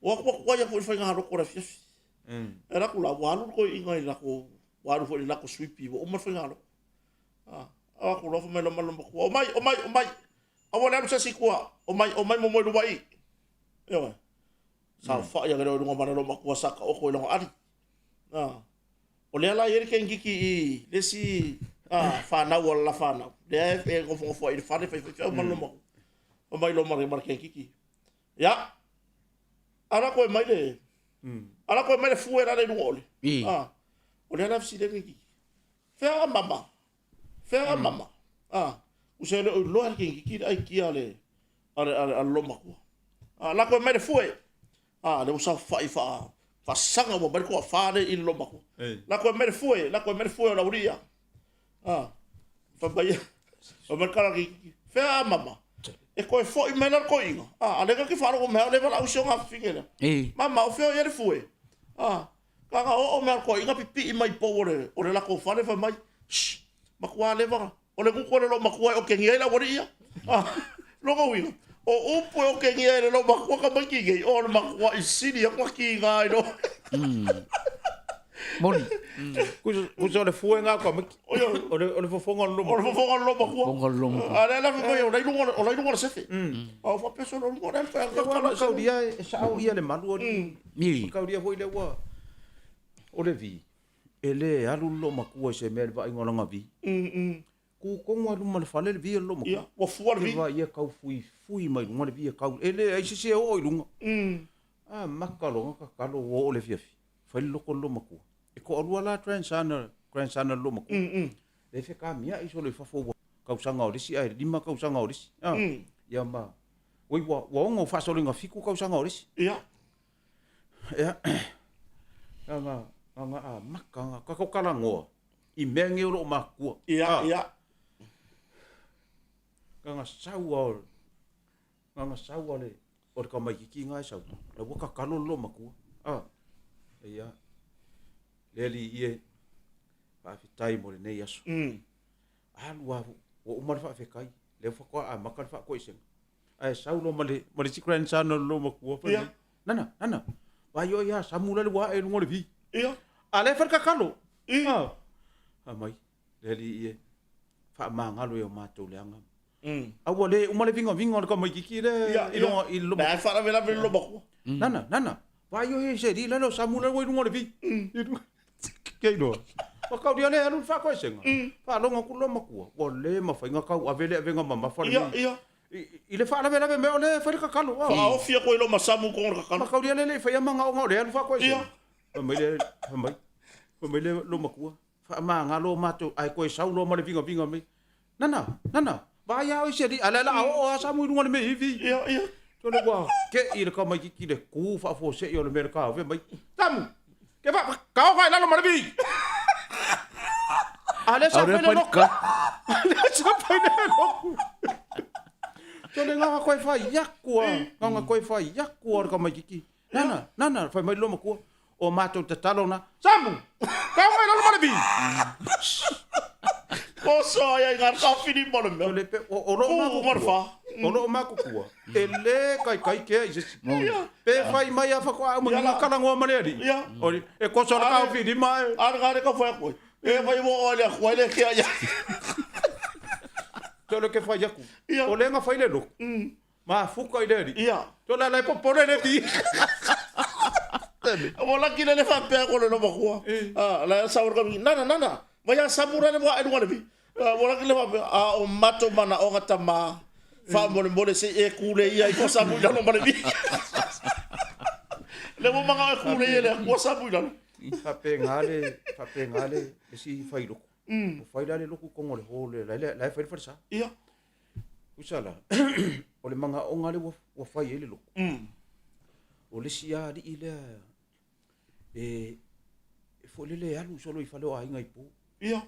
o atu ua tuai atu i le faigalotu o le afiafi. E alu atu la, ua alu le toeaina i le latou, ua alu foi i le latou suipi, ua uma le faigalotu. A, o atu loa fai mai loa ma le loomatua, omai, omai, omai, aua le alu se isi i tua, omai, omai muamua i luma i i. Ioe. Saofai ane loa i luga ma le loomatua sa taoto i lona ali. A, o lea la e i ai le teineitiiti i le isi fanau a le la fanau, lea e nofonofo ai i le fale fai faifeau ma le loomatua. Fai mai loa ma le teineitiiti, ia, ala koe mai le, ala koe mai le fue lale i luga o le. A, o lea la e fesili ai le teineitiiti, fea a mama? Fea a mama? A, usa e le o iloa e le teineitiiti le aikia a le, a le, a le, a le loomatua. A, lako e mai le fue. A, lea ua saofai faa, faasaga ua mai le toafa lea i le loomatua. Lako e mai le fue, lako e mai le fue o le aualii ia. A, fai mai, fai mai le tala a le teineitiiti, fea a mama? E toe foi mai la le toeaina. A, a lea na te faalogo mai lava o lea e valaau si ona afafine lea. Mama, o fea o i ai le fue? A, Kaga oo mea toaiga pipii mai pou o le, o le latou fale fai mai, Shh, matua leva, o le gutu o le loomatua e okegia ai le aualii ia. Ah, lona uiga, o upu e okegia e le loomatua tamaiti nei, o le matua'i sili atu a kiga i lo. Moni. Kusa o le fue ngā ka miki. O le, o le fofoga o le O le fofoga o le loomatua. Fofoga o le loomatua. A lea la fai mai, o la i luga, o la i luga o le sefe. A o faapea solo luga o le alfa e Ua makaulia e sao ia le malu o le Makaulia foi lea ua o le vi e le alu le loomatua i se mea i le vaaiga o lana vi. Tu tonu lava i luma o le fale le vi o le loomatua. Ia, ua fua le vi. Ia, ia tau fuifui mai luga le vi e kau. E leai se isi e oo i luga. A maka loa tatalo ua oo i le afiafi, fai le loko o le loomatua. E toalua la grandson a grandson a le loomatua. E fekamiai solo i fafo ua tausaga o le isi ae 5 tausaga o le isi. Ia ma oi ua ua ono faasolo ina 7 tausaga o le isi. Ia. Ia nga nga amata nga tatou talanoa i mea nei o loo matutua. Ia, ia. Nga sau a nga sau a le o le tamaititi nga e sau la ua tatalo le loomatua. Ia le alii e faafetai mo lenei aso. Alu lava ua uma le faafetai, lea faatoa amata le faatoesega. Ae sau loa ma le, ma le isi grandson o le loomatua fai mai, Nana, nana, vaai oe ia Samu lale ua ae i luga o le vi. Ia. A lea e fai le tatalo. Ia. Fai mai, le alii e, faamagalo i o matou leaga. A ua le uma le vigaviga o le tamaititi lea i luga i le loomatua. La e faalavelave le loomatua. Nana, nana, vaai oe i se alii lale o Samu lale ua i luga o le vi. Ke iloa. Ua kaulia le alu le faatoesega. Faalogo atu le loomatua, ua le mafai ona tauave le avega mamafa lenei. Ia, ia. I le faalavelave mea o lea e fai le tatalo. Faaofi atu ai loa ma Samu i totonu o le tatalo. Ma kaulia le le i faia manaoga o lea e alu faatoesega. Ia. Fai mai le, fai mai, fai mai le loomatua, faamagalo matou, ae toe sau loa ma le vigaviga mai. Nana, nana, vaai lava oe i se alii, a o lea o le a oo lava Samu i luga o le mea ivi. Ia, ia. Sole ua te'i le tamaititi i le tu faafuasei o le mea i le taofi mai, Samu, ke fa, kaoga i lalo ma le vi! A lea sa fai le loku. A lea sa fai le loku. Sole nganga koe fai aku a, nganga koe fai aku a le tamaititi. Nana, nana, fai mai le loomatua, o matou tatalo na, Samu! Kau mai lalo ma le vi! Oso ai ai ngā kāwhiri mo le mea. Le pe, o, o loo makutua, o loo makutua, e le kaikai kea i se isi. Pe fai mai a whakoa au mangi kalangoa ma le alii. O, e koso le kāwhiri ma e. Are ngā reka whai koe. E whai mo o le akua le kea ia. Tole ke whai aku. O le nga whai le loku. Mafuka i le alii. Ia. To la la e popole le vi. Ua laki le le faapea ko le loomatua. Ah, la sa ora nana nana. Vai a samura le wa e luga le vi. Ua laki le faapea a o matou manaoga tama faamolemole se i e kule ia i ko samu i lalo ma le vi. Le ua manao e kule ia le akua samu i lalo. Faapena le, faapena le isi fai loku. Ua fai la le loku i totonu o le hall la e, la e fai le falesa. Ia. Tusa la, o le manaoga lea ua fai ai le loku. O le isi lava alii lea e, e foi lele e alu solo i fale o aiga i po. Ia.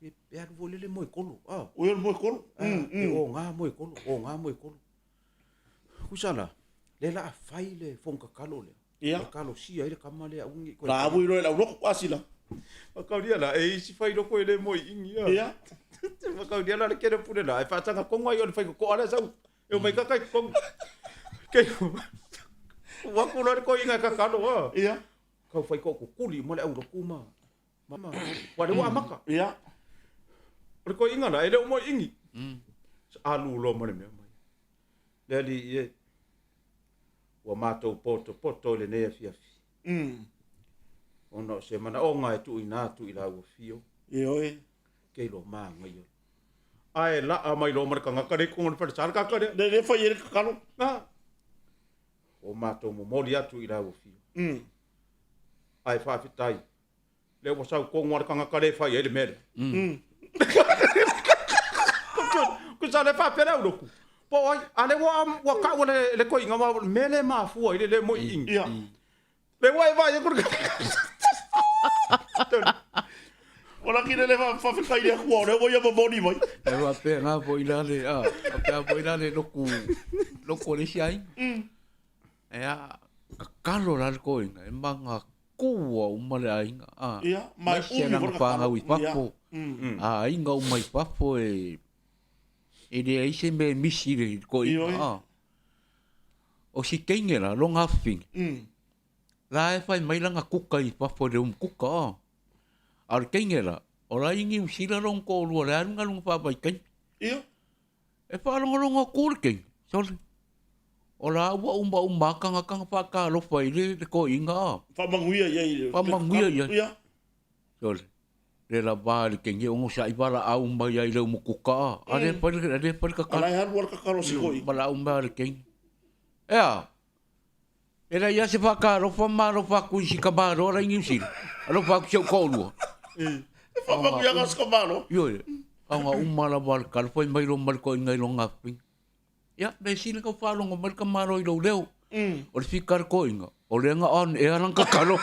E, e alu foi lele moekolo. Ah. O ia le moekolo. E oga moekolo, oga moekolo. Tusa la, lea la a fai le fono tatalo lea. Ia. E talosia ai le tama lea aua ne i toe. La avu loa i le aulotu asila. Makaulia la, e isi fai loko e le moe ingi ia. Ia. Makaulia la le kele pule la, e faataga tonu ai o le faitotoa lea sau. E omai kaka i totonu. Kei ua aku loa le toeaina e tatalo a. Ia. Kau fai tootutuli uma le aulotu ma ma ua le ua amata. Ia. O le toeaina la, e le o moe ingi. Alu loa ma le mea mai. Le alii e, ua matou potopoto i lenei afiafi. Ona o se manaoga e tuuina atu i lau afio. Ioe. Ke iloa manaia. Ae laa mai loa ma le tagata lea i totonu o le falesa le tagata lea. Le le fai ai le tatalo. Na. Ua matou momoli atu i lau afio. Ae faafetai Lea ua sau tonu lava le tagata lea e fai ai le mea lea. Tusa lea faapea le aulotu, po o ai, a lea ua, ua tau e le, le toeaina ma le mea lea e mafua ai le le moe iingi. Ia. Lea ua e vaai atu le Ua laki le le faafetai i le Atua o lea ua ia momoli mai. E faapena foi la le, a, faapena foi la le lotu, lotu o le isi aiga. Ea, tatalo la le toeaina e maga Kua uma le aiga, a. Ia, ma e Aemaise umi lana foi le fanau tatalo. i fafo, a aiga uma i fafo e, e leai se mea e misi i le toeaina, Ioe. a. O si teine la, lona afafine, la e fai mai lana kuka i fafo i le umu kuka, a. A o le teine la, o la i Niu Sila lona toalua o le alu galuga faavaitaimi. Ia. E faalogologo atu le teine, sole, o la ua uma uma lava tagata na faatalofa i le toeaina a. Faamanuia i ai i le. Faamanuia i ai. Ia. Sole, le lava i le teine e onosai valaau mai ai i le umukuka a, a le fai le, a le fai le A tatalo. la e alu lava le tatalo a si toeaina. Valaau mai lava le teine. E a? E leai lava se faatalofa ma alofa atu i si tamaloa la i Niu Sila, alofa atu i si ou toalua. E faamanuiaga si tamaloa. Ioe, aoga uma lava le tala, fai mai loa ma le toeaina i lona afafine. Ia, mea sili na faalogo mai le tamaloa i lou leo. O le fika a le toeaina, o lea na on air lana tatalo.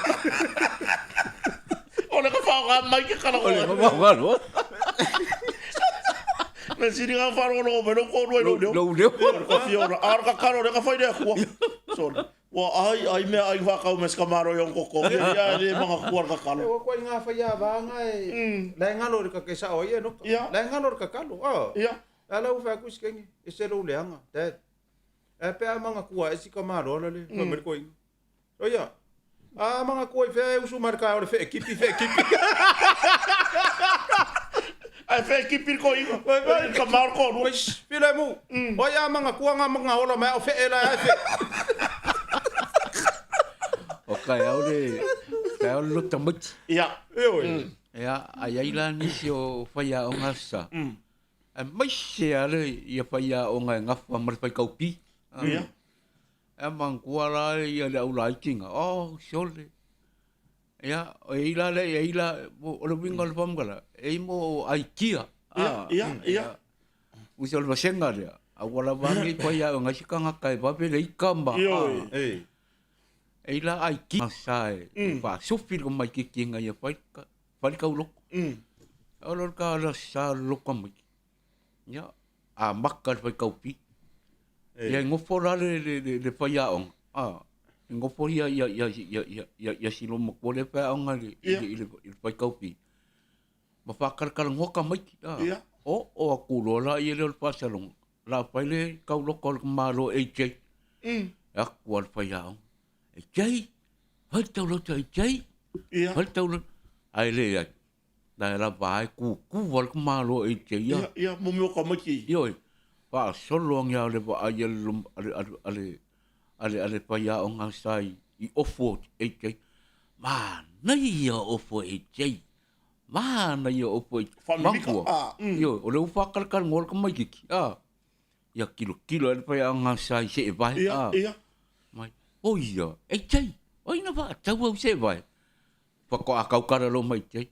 O lea na faaaoga mai ke O lea na faaaoga loa. Mea sili na faalogologo mai lou toalua i lou leo. Lou leo. O le kafia ona, a o le tatalo lea na fai le Atua. Sole. Ua ai, ai mea ai whakau me ska maro i on koko. Ia, ia, e le manga kua le kakalo. E ua ituaiga faiava na e, la e galo i le kake sao ai e noka. Ia. La e galo i le kakalo, a. Ia. La la ua fai atu isi kenge, ese lou leaga, dad. Ae pe a manatua ae si tamaloa la le, fai mai le toeaina. Soia, a manatua i fea e usu mai le taeao i le feekipi, feekipi. Ae feekipi le toeaina. Fai mai le tama o le toalua. Fai, shh, filemu. O ai a manatua na na ola mai a o fee la e fee. O taeao le, taeao le loto tamaiti. Ia. Ioe. Ia, a i ai la nisi o faiaoga sa, aemaise lava le ia faiaoga e gafa ma le faitaupi. Ia. E manatua la ia le au laiti na, oh, sole. Ia, e i la le, e i la, o le uiga o le faamatalaga, e i mo aitia. Ia, ia, ia. Uso o le vasega lea, a ua lava nei faiaoga ai se tagata e vave le ika ma, Ioe. E. e i la aitia sa e faasufi le tamaitiiti ina ia fai, fai le tauloko. O le ka la sa loka mai. Ia, amata le faitaupi. Ia e nofo la le, le, le, le faiaoga, a, e nofo ia, ia, ia, ia, ia, ia, ia silo matua le faiaoga i le, i le, i le, i le faitaupi. Ma faakalakalanoa tamaiti, a. Ia. Oo atu loa laia lea o le faasaloga, la fai le tauloko a le tamaloa AJ. E atu lava le faiaoga, AJ, fai le taulota AJ, Ia. fai le taulota. Ae leai, la e lava ai kūkū a le tamaloa AJ ia. Ia, ia, mo mea o tamaiti. Ioe, faasolo ane lava o le vaai a le, a le, a le, a le, a le, a le faiaoga sa i, i ofu o AJ. Manaia ofu o AJ. Manaia ofu o AJ. Faamimika, Manatua. ah. Ioe, o lea ua faakalakalanoa le tamaitiiti. Ah. Ia tilotilo ai le faiaoga sa i seevae. Ia, Ah. ia. Mai, oi ia, AJ, oi na faatau au seevae. Faatoa tautala loa mai tai.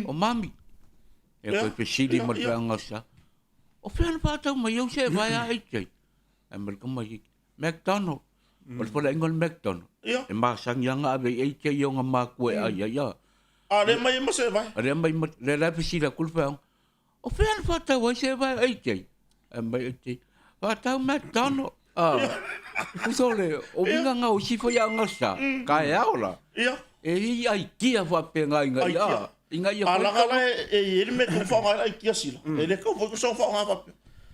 O mami, e koe fesili ma le feaga sa. O fea na whātau mai au se vai a AJ? Ai mai ka mai, McDonald. O le whare ingoa le McDonald. E masangi anga ave i AJ i onga mākua e ai ai a. A le mai e ma se vai. A le mai ma, le la fesili aku le feaga. O fea na whātau ai se vai a AJ? Ai mai AJ, whātau McDonald. Ah, Kusole, o winga ngā o sifa ia anga sa, ka e ao la. E i ai kia whapenga inga ia. Inga ia A langa la e i eri me kau whaonga ai kia sila. E le kau foi ko whaonga whape.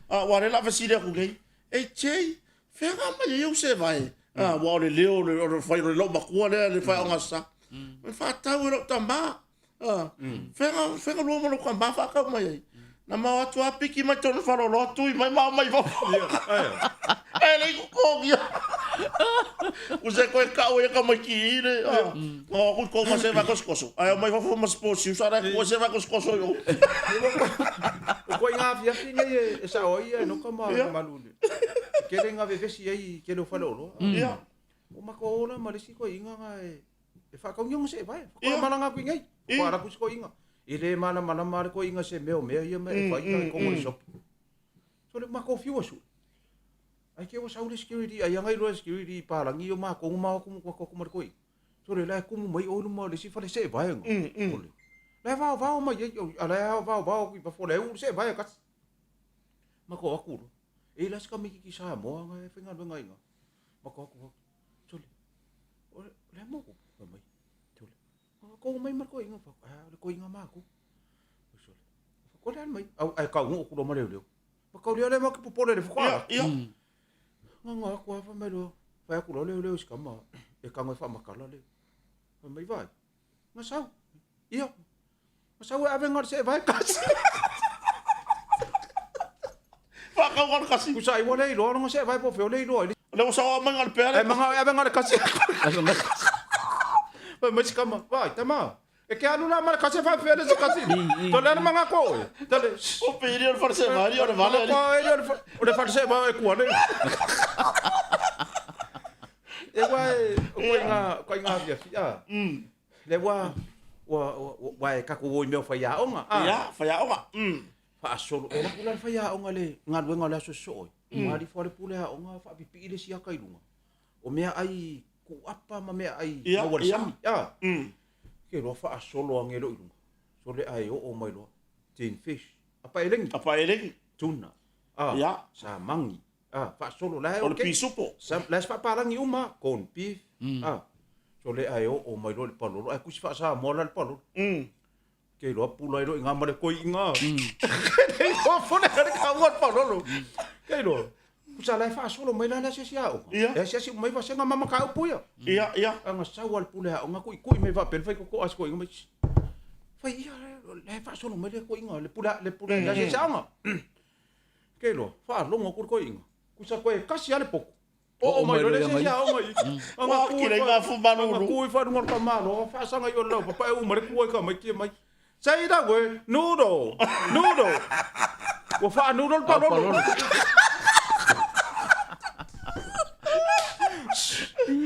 A wa le la fesili aku nei. E chei, fea ngā mai e au se vai. A wa o le leo le o le whai o le lau makua lea le whaonga sa. Me whātau e lau tama. Fea lua ma lou tama whaakau mai ai. Na mau atu a piki mai tonu wharoloa tui mai mau mai fafo. E lei kukongia. U se koe kau e ka mai ki i le. Nga aku ko ma se va koso. Ai mai fafo ma sports shoes ara ko se va koso yo. O koe ngā fiafi nei e sao ai e no ka ma malule. Kele ngā vevesi ai kele o whale oloa. Ia. O mako ola ma lesi koe inga ngā e E whakaunia se vai. Whakau mana ngā kui nei. Whakau ara kusi ko inga. I le mana mana mare ko inga se meo mea ia mea e whai kai kongo le shop. So le mako fiwa su. Ai ke o saule security, ai anga iloa security i pālangi o mā kongo mā kumu kwa kumu koi. So le lae kumu mai o luma le si whale se vai nga. Lae vao vao mai ai, a lae vao vao kui pa fole u se vai kasi. Mako aku ro. E la sika miki ki Samoa nga e whainga luenga inga. Mako aku aku. Sole, o le mo ko pa mai. Sole, o ko mai mar ko inga pa, a le ko inga ma ko. Sole, ko le mai, au ai ka ngo ku lo ma le le. Pa ka le le ma ku po le le fo Ia, ia. Nga nga ku afa mai lo. Fa ku lo le le sika ma e ka ngo fa makala le. Fa mai vai. Nga sau. Ia. Nga sau e ave nga se vai kasi. Whakau ngā kasi. Kusa i wale i loa nga se vai po feo le i loa. Le o sao mai ngā pea. E manga ave nga le kasi. Vai mai sikama. Vai tama. E ke anu la mara kasi fa feo le se kasi. To le manga ko. Tale. O piri o le whare se vai o le vale. O le whare se vai e kua le. E wai, o koe ngā, koe ngā fia fia. Le wa, wa, wa e kako o i mea whai aonga. Ia, whai aonga. Whaasolo, e laku la whai aonga le ngā luenga le aso soe. Ngā rifo le pule aonga, whaapipii le siaka i lunga. O mea ai kuapa ma mea ai maua le sami. Ia. Ke loa whaasolo ange lo i lunga. So le ai o o mai loa. Tin fish. Apa elengi. Apa elengi. Tuna. Ia. Sa mangi. Ah, faasolo la e O le pisupo. Sa la se faapalangi uma corn beef. Ah. So le ae oo mai loa le palolo ae kusi faasamoa la le palolo. Ke iloa pula ai loa i ngā ma le koi i ngā. Ke iloa fone le kaua le palolo. Ke iloa. Kusa la e faasolo mai la le asiasi aoga. Ia. E asiasi mai vasega ma mataupu ia. Ia, ia. Aga sau a le pule aoga kuikui mai faapea fai koko a se koiga mai. Fai ia la e faasolo mai le koiga le pule le pule le asiasi aoga. Ke iloa, faalogo aku le koiga. Kusa koe kasi a le poku. Oo mai loa le asiasi aoga i. Aga Ua kila i ngā fumalulu. Aga ku i whanunga o ka malo, whaasanga i o lau papa e uma le kua i ka mai kia mai. Say that word, noodle, noodle. Ua wha noodle pa lolo.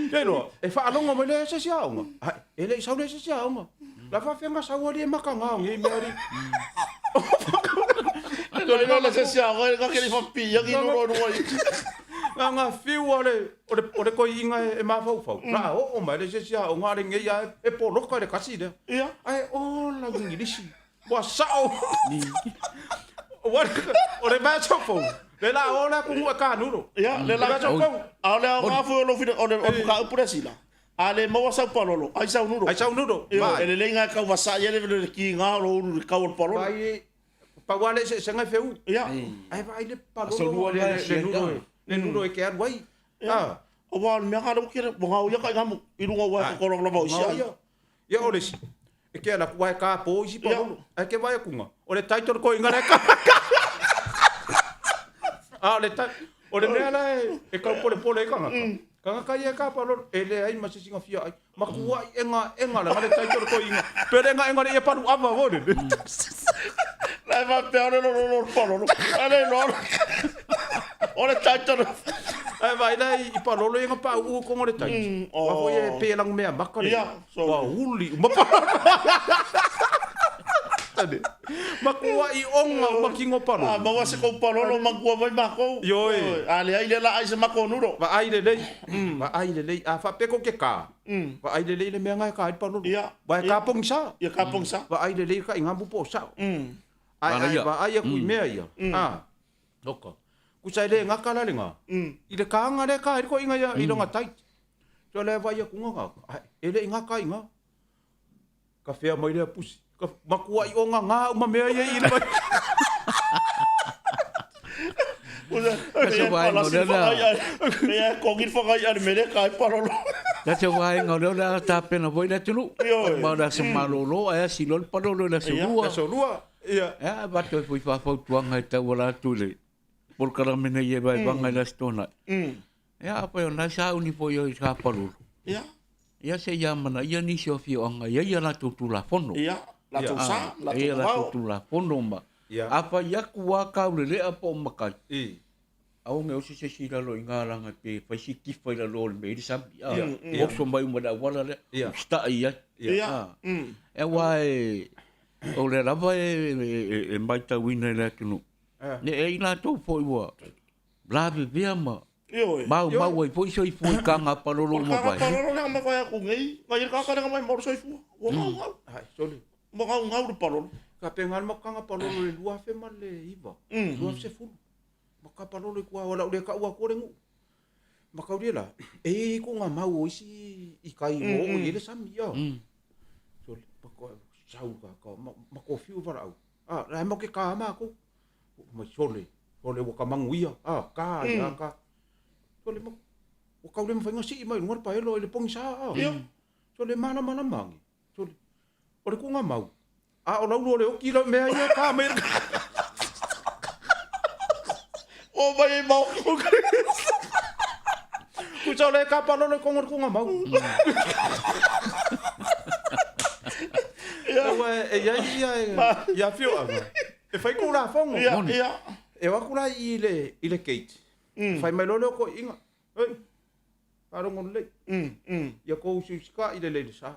Ke iloa, e faalogo mai le asiasi aoga. Ai, e le i sau le asiasi aoga. La faafeaga sau ali e maka ngā ngi mea ali. Ko le nona se sia oe ka keri whapi ia ki nuro nua i. Ngā ngā whiu a le, o le, o le koi inga e, e māwhauwhau. La o o mai le se sia o ngā le ngei a e, e poloka le kasi lea. Ia. Ai o la ngilisi. Ua sao. Ua, o le māwhauwhau. Le la o la kungu e ka nuro. Ia, le la. Le māwhauwhau. A o le ao ngā fui o lo whina, o le o ka upu sila. A le maua sau palolo, ai sau nuro. Ai sau nuro. Io, e lelei ngā kau vasa ia le le ki ngā o lo uru le kau o le palolo. Vai, pau a le se se ngai feu. Ia. Ai vai le palolo le le nuro e. Le nuro e ke alu ai. Ah. O wa mea ka le kere, mo ngau ia kai ngamu i runga wa ko koro lava o isi ai. Ia o le si. E ke ala ku ai ka po isi palolo. Ai ke vai kunga. O le title ko inga le ka. A o le tai o le mea la e e kau pole pole i kangaka. Kangaka ia e kapa lolo e leai ma se singa fia ai. Ma kuai enga enga la le title ko inga. Pere enga enga le ia palu ava wo le. La e faapea o le lolo lolo palolo. A le lolo. O le title. Ae vaai la i palolo ia na pauu i koga o le taiti. Aua foi e pe lagu mea maka le. Ua uli uma palolo. Tane. Makuai oga uma kino palolo. A maua se kou palolo matua mai makou. Ioe. A leai lea la ai se makou nulo. Vaai lelei. Vaai lelei. A faapea kou te ka. Vaai lelei le mea na e ka ai le palolo. Ia. Aua e ka pogisa. Ia ka pogisa. Vaai lelei ka iga po o sao. Ae a e vaai atu i mea ia. A. Oka. Kusa e le gaka la lenga. I le kaanga le ka ko inga ia i longa tait. So le vai aku nga e le inga ka inga. Ka fea mai lea pusi. Ka makua i onga ngā uma mea ia i le mai. Se vaenga o lea lea. Ia kongi whangai ai mele kai palolo. Ta se vaenga o lea lea tapena foi le atunuu. Ma o le aso malolo ae asi loa le palolo i le aso lua. Aso lua. Ia. E avatu ai foi faafautuaga e tauala atu i le polokalame nei e vaevaga i le Aso Toonai. Ia, afai o lena e sauni foi i sa palolo. Ia. Ia se i amanaia nisi o afioaga e i ai a latou Tulafono. Ia, latou sa, latou E i ai a latou Tulafono ma. Ia. Afai atu lava Kaulelea po o Makai. I. Aua ne i oso se isi i lalo i ina leaga pe fai si tifa i lalo o le mea i le sami, a, oso mai uma i le auala lea, usitai i ai. Ia. Aua e, o lea lava e matauina i le atunuu, e i ai latou foi ua lavevea ma maumau ai foi soifua i taga palolo ua mavae. O le taga palolo lea na mavae atu nei, na i ai le tagata lea na mai ma le soifua, ua gaugau. Ua gaugau le palolo. Ka pena le matou taga palolo i le 2009, 2010. Ma ka palolo i kua o lau le kau atu le nuu. Ma kau la, e i ko ngā mau o isi i kai mo o i le sami ia. So ma ko sau ka ka ma, ma ko fiu wala au. Ah, la mo ke ka ma ko. Ma sole, sole wa ka mangu ia. Ah, ka ia ka. Sole ma o kau le mawhainga si mai lunga le paelo i le pongi sa. Ah. Sole mana mana mangi. Sole. O le kunga mau. A o lau le oki lau mea ia ka mai. O mai e mau. Ku sa le ka palo le kongo kunga mau. Ia ua e ia ia ia fio anga. E fai ku la fongo. Ia ia. E wa kula i le i le gate. Fai mai lo le ko inga. Oi. Faalogo lelei. Ia kou usiusika i le lei le sa.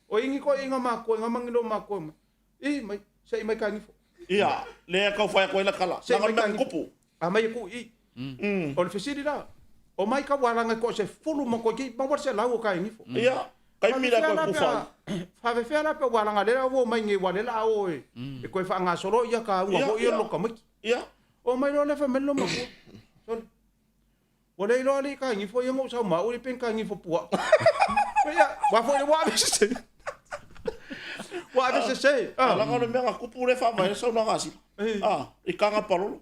O ingi koe inga makoe, nga mangilo makoe mai. I mai, se i mai ka ngifo. Ia, lea kau whai koe la kala. Se Nanga mai ka mea ngifo. kupu. A mai e ku i. O le fesili la, o mai ka walanga ko se fulu mo koe ki, ma wa se lau o ka ngifo. Ia, kai mira koe ku whai. Whawhewhea la pe walanga le la o mai nge wale la o e. E koe whaangasolo ia ka unga Ia, ho ia ia. lo ka maiki. Ia, O mai lo le wha melo makua. Sorry. Ua le iloa alii ka gifo ia ma ou sau ma au le pen ka gifo puaa. Ia, ua foi le ua ave sese. Ua ave sese. Ah. Langa o le mea nga kupu le whaamai le saunoaga a Sila. Ah, i ka nga palolo.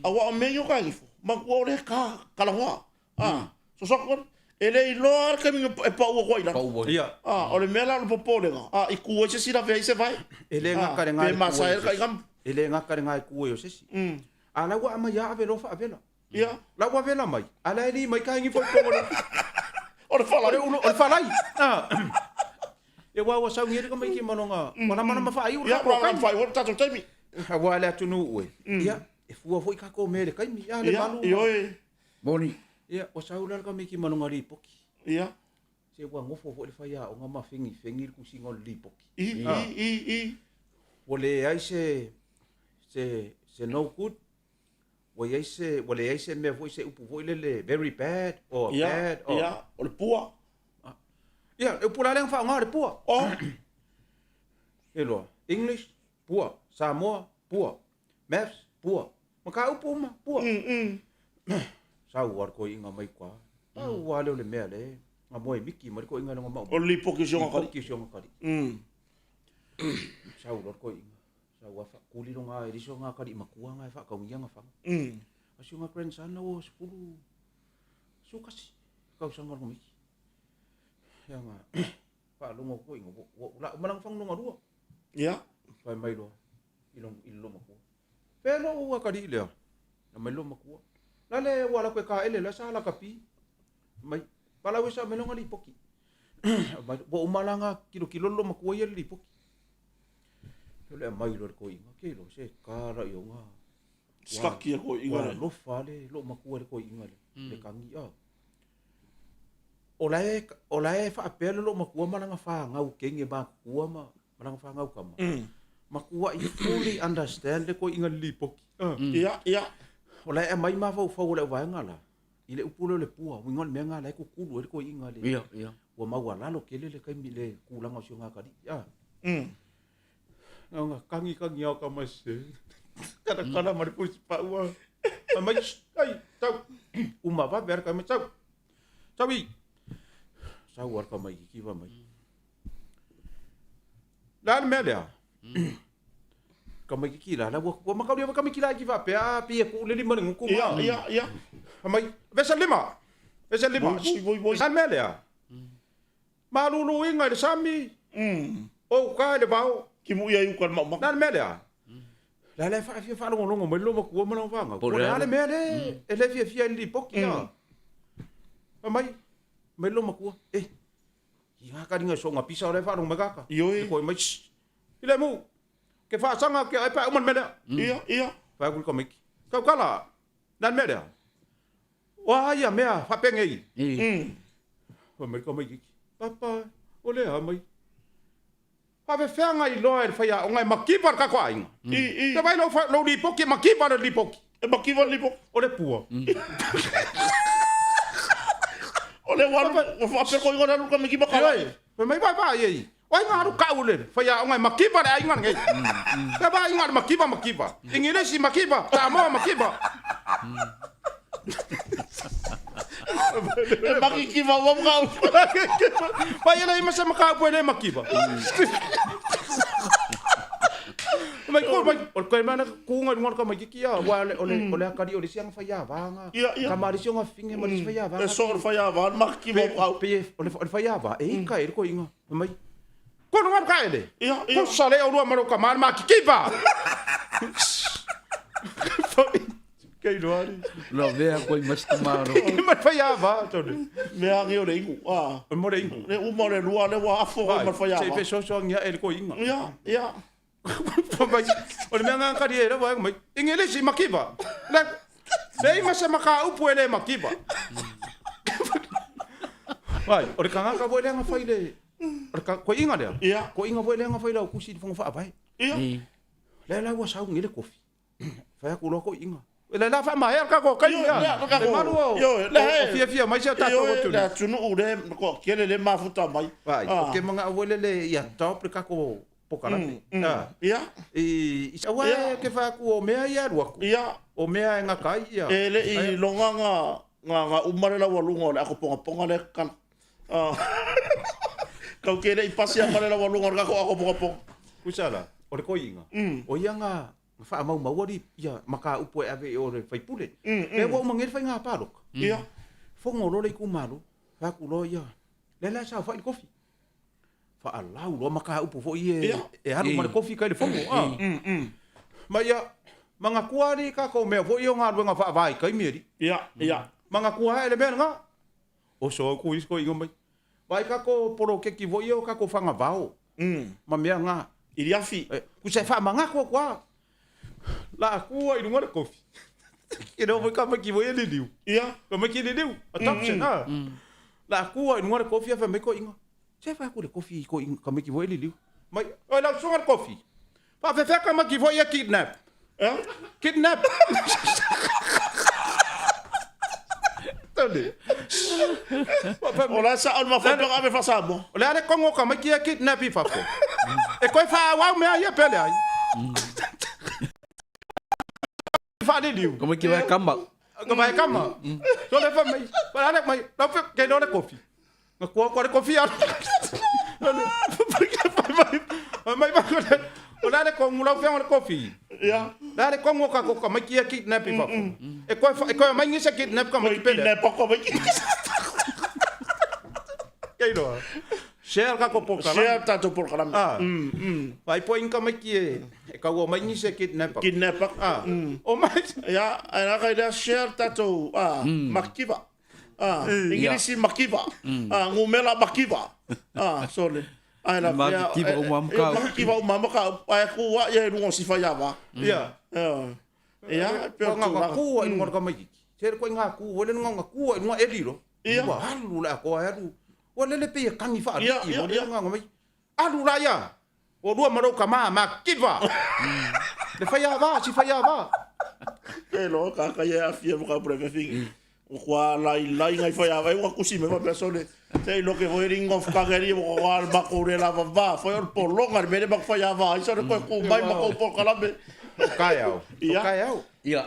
Aua o mea ia o ka gifo, matua o le ka kalahoa. Ah, sosoa koe, e le iloa le taimi e pau atu ai i lalo. Pau ai. Ia. Ah, o le mea la o le popolega, ah, i ku ai se sila fea i se vae. E le gaka le Ah, nga pe masa ai le kai gam. E le gaka le nga e ku ai o sesi. A la ua ama ia ave lo whaavela. Ia. La ua vela mai. A la e li mai ka ingi foi kongo le. O le falai. O le ulo, o le falai. Ah. E ua ua sau ngeri ka mai ki manonga. Mana mana ma whaai ura Ia, ka ua kaimi. whai ura tātou taimi. A ua le atu nu ue. Ia, e fua foi kako me le kaimi. Ia, le Ia, malu. i oe. Moni. Ia, ua sau la ka mai ki manonga lipoki. Ia. Se ua ngofo foi le whai a o ngā ma whengi, whengi le kusinga o le lipoki. I, i, i, i. Ua le ai se, se, se no good. Ua i ai se, ua leai se mea foi, se upu foi lele, very bad, or Ia, bad, or... ia, o le pua. Ia, le upu la lea na faaaoga o le pua. Oh. E loa, English, pua. Samoa, pua. Maths, pua. Ma ka upu uma, pua. Sau lava le koiiga mai kwa. Pau lava lea o le mea lea, nga moe miki mai le koiiga lea nga maumau. O le lipoki o si ona kali'i. Lipoki o si ona kali'i. Sau loa le koiiga. Sa ua faakuli lo nga e liso nga kali makua nga e faakaugia nga fanga. A si nga grandson na ua sefulu sukasi kausaga lo miki. Ia nga faalogo ko inga ua ula uma langa fanga longa lua. Ia. Fai mai loa i lo i lo makua. Fea lo ua kali lea. Na mai lo makua. La le ua la koe ka ele la sa la kapi. Mai palau e sa mai longa lipoki. Mai ua uma langa kilo kilo lo makua ia le lipoki. O le aumai loa le koiga, ke loa se ka la i o nga. Sikaki e koiʻiga le. Ua alofa le loo matua le koiʻiga le le kagi a. O la e o la e faapea le loo matua ma lana fanau kenge matutua ma ma lana fanau tama. Matuaʻi fully understand le koiʻiga le lipoti. Ia, ia. O la e aumai mafaufau o le auvaega la i le upu lea o le pua, uiga o le mea lena la e tutulu ai le koiʻiga le. Ia, ia. Ua maualalo tele le taimi le tulaga o si o gataliʻi a. Na ona kagi kagi ao ka mai se. Kala kala ma le pusi paua. Fai mai, ai, tau. Uma vave ala ka mai, tau. Tau i. Sau ala ka mai ki va mai. La le mea lea. Ka mai ki la la ua ua makau ia ka mai ki la ki va pe a pi e ku le lima le nguku ma. Ia, ia, ia. Mai, vesa lima. Vesa lima. Voi, voi, voi. La le mea lea. Maluluina i le sami, o uka i le vao. Kimu ia i uka i le maumau. Le a le mea lea? Le a le fia faalogologo mai le loomatua ma lana fanau. Po o le a le mea lea e le fiafia ai le lipoti a? Fai mai, mai le loomatua, e, i ga kaliga soga pisa o la e faalogo mai kaka. Ioe. E koe mai, shh, i le mu, ke faasaga ke ai pe a uma le mea lea. Ia, ia. Fai atu le tamaiti, tautala, le a le mea lea? O a ia mea faapenei? Fai mai le tamaitiiti, Papa, o le a mai? Faafefea iloa e le faiaoga e makiva le tatou aiga? Te vaai lou lipoti e makiva le lipoti. E makiva le lipoti. O le pua. O le ua alu, ua faapea koe i alu tamaiti ma kala. Fai mai vaavaai ai. O ai nga alu kau le faiaoga e makiva le aiga lenei. Te vaaiga le makiva makiva. Ingilisi makiva, Samoa makiva. E makikiva ua mkau. Vai ele ma se makau ele makiva. Mai ko mai o koe mana ku nga lunga ka mai ki ia wa ole ole ole akari ole sianga fai ava nga. Ka mari sionga finge mari fai ava. E so fai ava makikiva kau. Pe ole ole fai ava e ka e ko inga. Mai Ko runga ka ele. Ia, ia. Ko sale o rua maro ka mar ma kikiva. Kei roa ari. La vea koe ma si maro. Ma fai ava tole. Mea ange o le ingu. Ah. O mo le ingu. Le uma o le lua le ua afo koe ma fai ava. Se fe so ngia ele ko inga. Ia, ia. O le mea ngā kari e rawa mai. Ingelisi makiva. Le le ima se maka upu ele makiva. Vai, o le kangaka voi le nga fai le O le ko inga lea. Ia. Ko inga foi lea nga fai lau kusi i le fono faavae. Ia. Lea la ua sauni le kofi. Fai atu loa ko inga. Le la faamaea le kako kai mea. Le malu o. O fiafia mai se tatou atunuu. Le atunuu le ko kele le mafuta mai. Vai, o ke manga o le le ia top le kako pokalame. Ia. I aua e ke fai atu o mea ia alu atu. Ia. O mea e gata ai ia. E le i loga nga uma le laualuga o le ako pongaponga le kala. Kau ke le i pasi a ma le laualuga o le kako ako pongaponga. Kusa la, o le koiinga, o ia nga faamaumaua li ia mataupu e ave i o le faipule. Lea ua uma nei le faiga paloka. Ia. Fono loa le itumalo, fai atu loa ia, lea la e saofai i le kofi. Faalau loa mataupu foi ia e alu ma le kofi kai le fono. Ma ia, manatua alii tatou mea foi ia o galuega faavaitaimi alii. Ia, ia. Manatua ae le mea lena. Oso au ku isko inga mai. Vai kako polokeki foi ia o kako whangawao. Ma mea nga. Iriafi. Eh, ku se whaamanga kua kua. La akua i runga le kofi. Ke reo foi ka maki foi e liliu. Ia. Ka maki liliu. Adoption, ha. La akua i runga le kofi a wha mai ko inga. Se wha aku le kofi ko inga ka maki foi e liliu. Mai, oi lau sunga le kofi. Whaafefea ka maki foi e kidnap. Eh? Kidnap. Tole. O la sa o le mafaitoga ave faa-Samoa. O le a le kongo ka maiki e kidnap i fafo. E koe whaawau mea ia pele ai. Whaaliliu. Ka maiki vai kama. Ka vai kama. So le fa mai. Pa ale mai. Lau fe ke le kofi. Nga kua kua le kofi alu. Mai mai o le ale kongu lau fea o le kofi. Ia. Le ale kongu ka ko ka maiki e kidnap i fafo. E koe e koe mai ngisa kidnap ka maiki pele. Kidnap ko maiki. Kei roa. Share ka ko pokalame. Share tatou polokalame. Ah. Vai po inga maiki e e kaua mai ngisa kidnap. Kidnap. Ah. O mai. Ia, ai ka ida share tatou ah makiva. Ah, Ingilisi makiva. Ah, ngumela makiva. Ah, sole. Ai la Makiva o mamaka. Makiva o mamaka. Ai ku wa ia lungo sifa ia va. Ia. Eh. Ia, e pei o le Ua tulaga. ku ai luga o le tamaitiiti. Se le ituaiga ku foi lele na ona ku ai luga eli loa. Ia. Ua alu le atoa e alu. Ua lele pei e tagi Ia, faalii ia, foi lele ia. na ona mai. Alu la ia! Ua lua ma lou tama, mativa! Le faiava, si faiava. Ke loa ka ka ia afia mo ka pule fefingi. Ua kua lai lai ngai faiava e ua kusi mai faapea sole. Se i loke foi ringo whakanga ri mo ko al mako re la va foi o polonga le mele mak faiava ai sole koe ku mai mako po kalame. O kaeao. O Ia. kaeao. Ia.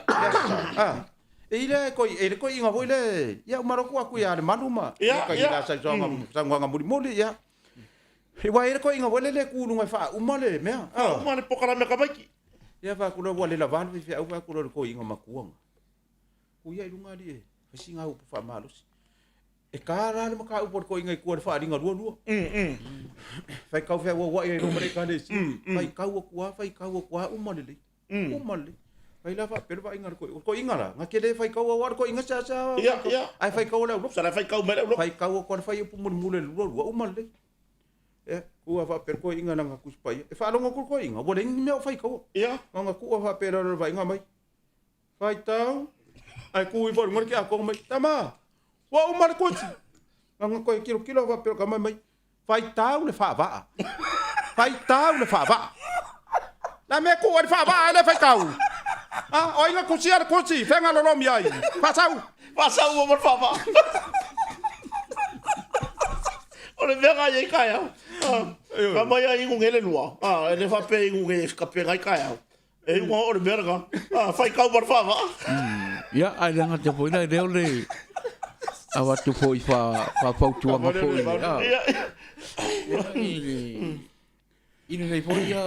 Ah. E ile koi e le koi inga foi le ia umaloku aku ia le malu ma Ia, ka ia. ila sa sauanga sauanga muli muli ia. E wa e le koi inga foi le le ku lunga fa uma le mea. Ah. Uma le pokalame ka maiki. Ia fa ku ua le lava le fe au fa ku le koi inga makuanga. Ku ia i lunga li e fasinga upu fa malosi. E ka la le maka upu ko inga i kua le whaaringa lua lua. Whai kau whea ua wai e roma le ka le si. Whai kau aku a, whai kau aku a, uma lele. Uma lele. Whai la wha pere wa inga le ko. Ko inga la, nga kele whai kau a ko inga sa sa. Ia, ia. Ai whai kau le Sala whai kau mai le ulo. Whai kau aku whai upu muli muli lua lua, uma lele. E, kua wha pere ko inga na nga kuspa ia. E whaalonga ko ko inga, ua le ingi mea o whai kau. Ia. Nga kua wha pere le whai inga mai. Whai tau. Ai ku i wharu ngore ki a konga mai. Tama, ua uma le koti. Nga koe kilo kilo wha pere ka mai mai. Whai tau le whaavaa. Whai tau le whaavaa. La mea ku le whaavaa le whai tau. Ah, o inga kusi ale kusi, whenga lolomi ai. Whasau. Whasau o mo whaavaa. O le mea ngai e kai au. Ka mai ai ingu ngele lua. Ah, e le whape ingu nge ka pe ngai kai au. E ingu o le mea nga. Ah, whai kau mar whaavaa. Ia, ai leaga te foi la leo le avatu foi fa fautuaga foi le a. Ia, Ia, i le i lenei foi ia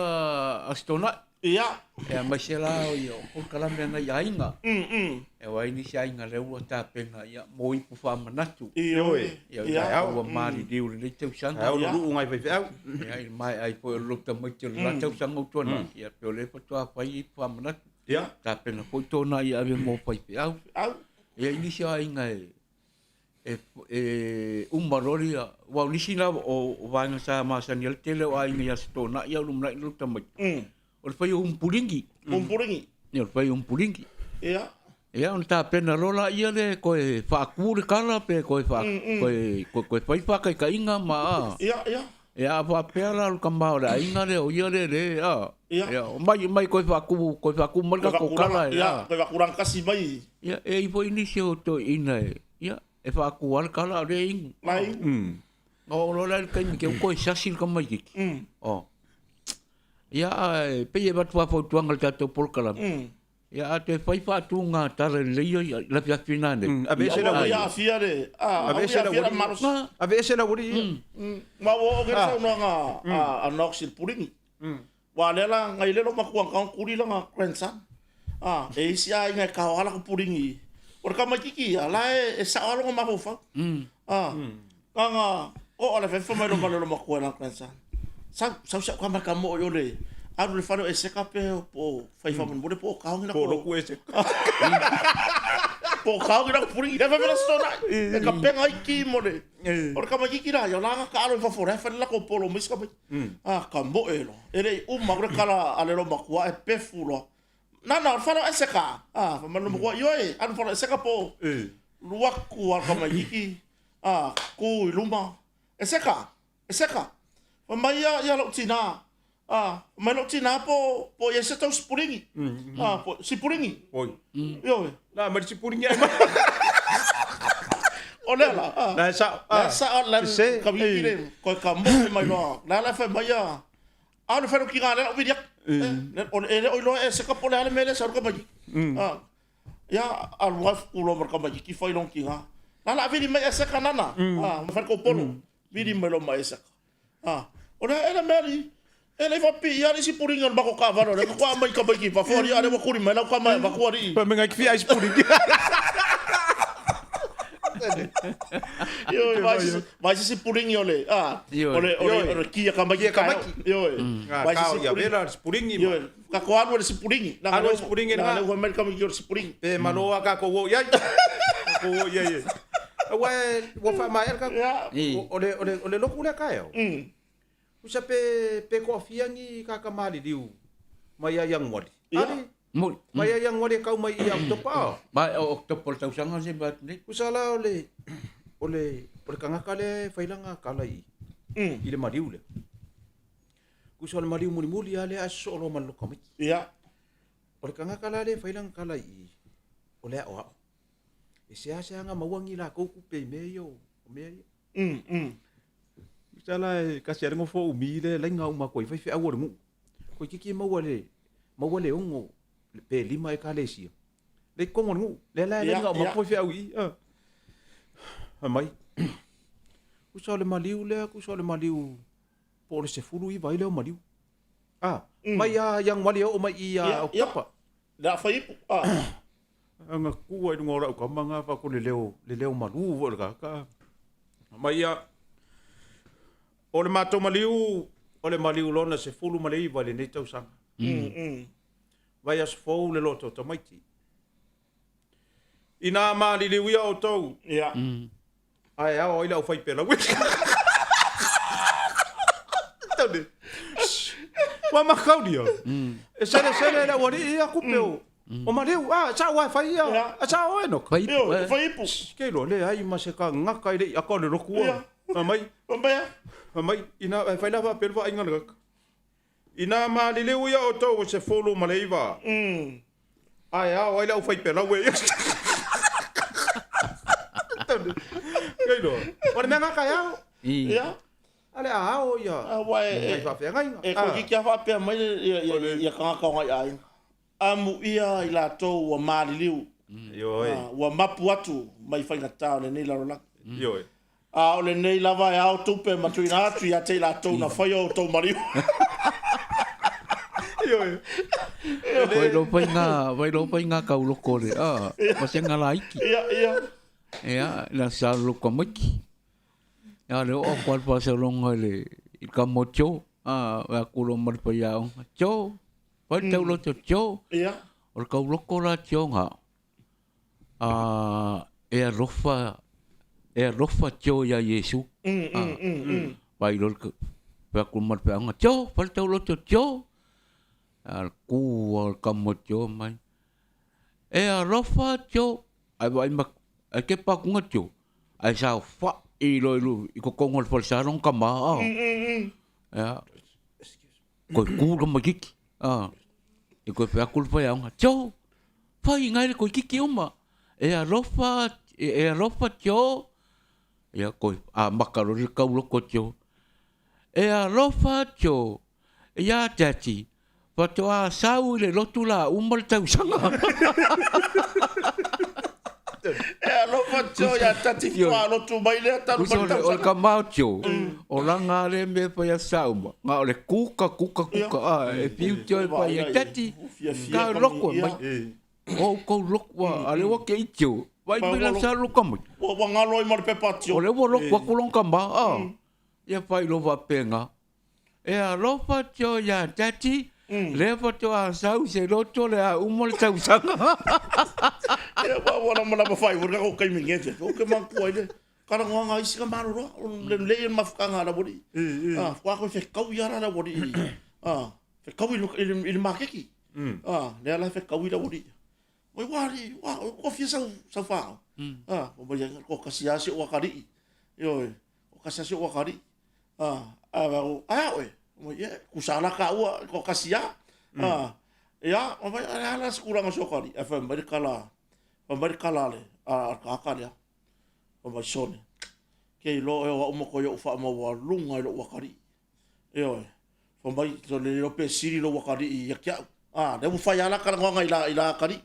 Aso Toonai. ia. E aemaise la o ia o polokalame ana i aiga. E aua ai nisi aiga lea ua tapena ia mo ipu faamanatu. Ioe. Ia, Ia. ia ua maliliu i lenei tausaga. Au lulu ngai whai wheau. Ia, i le maea ai foi o le loto tamaiti o le la tausaga ua tuanai. Ia, pe o lea faatoa fai ipu faamanatu. Ia. Tapena foi tona ia ave mo faifeau. Au. Ia, i nisi o aiga e e e uma loa le ia, aua o nisi na o vaega sa masani ai le tele o aiga i Aso Toonai a o lumanai le loto tamaiti. O le fai o umpulingi. Umpulingi. Ia, o le fai o umpulingi. Ia. Ia, ona tapena loa laia le koe faaku le kala pe koe faa, koe, koe, koe fai faakaitaiga ma a. Ia, ia. Ia, a faapea la o le tama o le aiga lea, o ia lea le, a. Ia. Ia, o mai, mai koe faaku, koe faaku mai le tatou kala e, Ia, a. koe faakulanga kasi mai. Ia, e i foi nisi o toeaiina e, ia, e faaku lava le kala a o lea e inu. Mai. Na oo loa la i le taimi ke ua toe sasi le tamaitiiti. Oh. Ia, ae pei e avatu lava fautuaga i le tatou polokalame. Ia, a toe fai faatuga tala lelei ia i le afiafi nanei. Aveese la Aua uili. ia aafia le, a, aua Aveese ia la aafia le uili. malosi. Na, Aveese la uili ia. Ma ua oo ke le saunoaga a Knox i le pulingi. Ua lea la ngai le lo makua ka kuli langa grandson. Ah, e isi aiga e kao ala ko pulingi. O le tamaitiki ia, la e sao alo nga mafaufau. Ah, nga o ala fe mai lo ma le lo makua la grandson. Sau sau sau ka ma ka mo yo le. Alu le fano e seka pe po fai fa mo le po ka ngi la Po ko. loku e se. Po ka ngi la ko pulingi. Le fa la sona. E ka penga iki mo le. O le tamaitiki la yo la nga ka alo i fafo le fa la ko polo mo isi ka mai. Ah, ka mo e lo. E le uma ko le kala ale lo makua e pefu lo. Na na, o le fano e seka. Ah, fa mai lo makua ioe, alu fano e seka po. Luaku al tamaitiki. Ah, ku i luma. E seka, e seka. Fa mai ia ia lou tina. Ah, fa mai lou tina po po ia se tau sipulingi. Ah, po sipulingi. Oi. Ioe. La mai sipulingi ai mai. O lea la. Ah. La e sao. La sa la Se. ka mi le ko ka mo mai loa. La la fa mai ia. A le fa ki ga le o vidia. Le o le o loa e se ka po le ale mele sa ka mai. Ah. Ia a lua ku lo mar ka mai ki fai long ki ga. La la vili mai e se ka nana. Ah, ma fa ko polo. Vili mai lo mai e se ka. Ah. O le ele meri. E le fa pi ia le si puringa ma ko ka valo le ko mai ka mai ki fa fori ale wa kuri mai la ka mai va ku ari. Pa menga ki fi ai sipulingi. Ioe, vai se vai se sipuringi ole. Ah, Ioe. ole ole Ioe. ole kia ka mai Kia ka ka mai. Ioe. Vai se Ka ia sipuringi. vela sipulingi. Ioe, ka ko alu le sipuringi. Na Alu le sipuringi na na. le mai ka mai ki o le sipuringi. Pe maloa ka ko wo iai. Ko wo iai. Ua e ua wha mai ka. Ia. O le o le o le loku le ka eo. Usa pe pe ko afia ni ka ka mali liu. Mai ai ang wali. Ia. Ali. Moni. Mai ia Ianuari e kau mai ia Oketopa. a? Ma o Oketopa o le tausaga se mea atu nei. Tusa la o le o le o le kangaka lea e fai lana kala i i le maliu lea. Tusa o le maliu mulimuli lava lea ae sosoo loa ma le loka maiti. Ia. O le kangaka la lea e fai lana kala i i, o le aoao. E seasea ona maua ni latou tupe i mea ia o mea ia. Tusa la e tasi lava le nofo o Umi lea e laina uma atu ai faifeau o le nuu. Toeitiiti maua le maua le 6 pe 5 ekalesia lea i totonu o le nuu. Lea la e laina uma atu faifeau i i. Fai mai, tusa o le maliu lea, tusa o le maliu po o le 19 ai lea o maliu. A, mai ia Ianuari e oo mai i ia Oketopa. Le a fai ipu. A. Ana tu ai i luga o lau tama na faatu le leo, le leo malu foi o le tagata. Mai ia, o le matou maliu, o le maliu lona 19 i lenei tausaga. Vaiaso fou le loto o tamaiti. Inā maliliu ia outou. Ia. Ae ao ai le aufaipelau. Tau Ua makaulia. E selesele le aualii ia kupe o o maliu. Ah, sa ua e fai ia. A sa oe no. Fai ipu. Ioe, fai ipu. Ke iloa, leai ma se kagaka i le iaka o le lotu a. Fai mai. Fai mai a. Fai mai, ina, e fai la faapea le vaaiga a le kaka. Inā maliliu ia outou e 19, ae ao ai le aufaipelau e ia. Kei loa. O le mea gata e ao. Ia. A le a ao ia. Aua e nai faafeagaiga. E koikiki a faapea mai ia ia ia tagata o ngai aiga. Amuia i latou ua maliliu. Ioe. Ua mapu atu mai faigata o lenei lalolagi. Ioe. A o lenei lava e ao tupe ma tuuina atu ia te i latou na faia outou maliu. Ioe. Wai lo whai ngā, wai lo whai ngā kauloko le, a, ma se ngā laiki. Ia, ia. Ia, na sa loko maiki. Ia, le o kwa pa se longa le, i ka mo tio, a, wea kulo ma le whai aonga. Tio, whai tau loto tio. Ia. O le kauloko la tio ngā. A, e alofa, e alofa tio iā Iesu. A, Vai loa le fai atu ma le feaoga, Tio, fai le tauloto, Tio. A le kū a le kama o Tio mai, E alofa Tio. Ae vaai mai, ae kepa atu ga Tio, ae saofai loa i i totonu o le falesa lona tama, a. Ia, Koe kū le tamaititi, a, i koe fai atu le faiaoga, Tio, fai ngai le koikiki uma, e alofa, e alofa Tio. Ia koe amata loa le tauloko Tio, e alofa Tio, iā Daddy, Faatoa sau i le lotu la uma le tausaga. E alofa tio ia tati faatoa lotu mai lea talu mai le tausaga. O le kama o tio, o langa le mea e fai a sauma, na o le kuka kuka kuka a e fiu tio e fai e tati, ka loko e mai. O outou loku a, a le ua ke i tio, vai mai la sa loka mai. Ua ngalo ai ma le pepa tio. O le ua loku aku lona kama a, ia fai loa faapena. E alofa tio iā Daddy, lea faatoa sau se loto le a uma le tausaga. Ia wa wa lama lama fai wa ko kai minge te. O ke manku ai le kala ngoa nga isi ka malolo le le i mafukanga la wori. Ah, wa ko fe kau ia la wori. Ah, fe kau i i le makeki. Ah, le la fe kau i la wori. Oi wa ri wa ko fia sau sau fa. Ah, o mai ko kasi asi o akari. Ioe, o kasi asi o akari. Ah, a wa o a oe. Mo ye ku sala ka ua ko kasi a. Ah, ia, o mai ala ala skuranga so kari. E fa mai kala. Fa mai kala le a ka ka le. Fa mai sone. Ke lo e o mo ko yo fa mo wa lunga i lo wakari. Ioe. Fai mai, so le lilo pe sili lou akalii ia ki a'u. A, lea ua fai a la kalagoaga i la, i la akalii.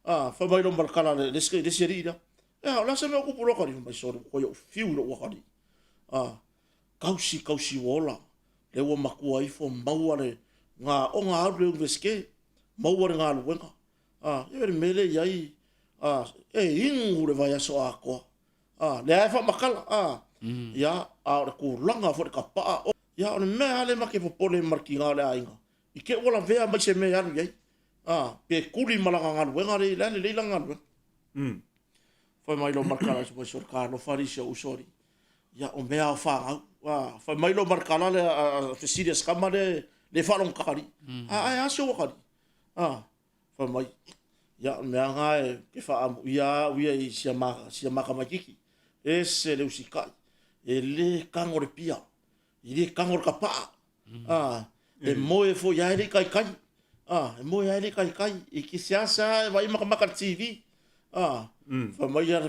A, fai mai lo ma le kala le, le isi, le isi alii lea. Ea, o le a se mea o kupu lou akalii? Fai mai, sole, ua koe o'u fiu i lo'u akalii. A, kausi, kausi ua ola. Lea ua matua ifo maua le, ngā oga alu le Universite, maua le galuega. A, ia le mea lea i ai, a, e inu le vaiaso atoa. A, lea e faamakala, a, ia, a o le tulaga foi le kapaa, o, ia, o le mea lava lea ma te popole ma le tiga o le aiga, i te ua lavea mai se mea e alu i ai, a, pe tuli ma lana galuega lea, le a lelei lana galuega. Fai mai loa ma le kala, fai mai, talofa alii si ou uso alii, ia, o mea lava o fanau, a, fai mai loa ma le kala lea, a, a, fesili a si tama lea, le faalogo alii, a, ae a si ou akalii, a. Fai mai, ia o le mea lava lena e faaamuia au ia i sia ma, sia ma tamaititi. Ese le usitai, e le tago le pia, e le tago le tapaa. Mm. E moe foi lava e le i taitai. E moe lava e le i taitai. E te seasea e vaai matamata i le TV. Fai mai ia.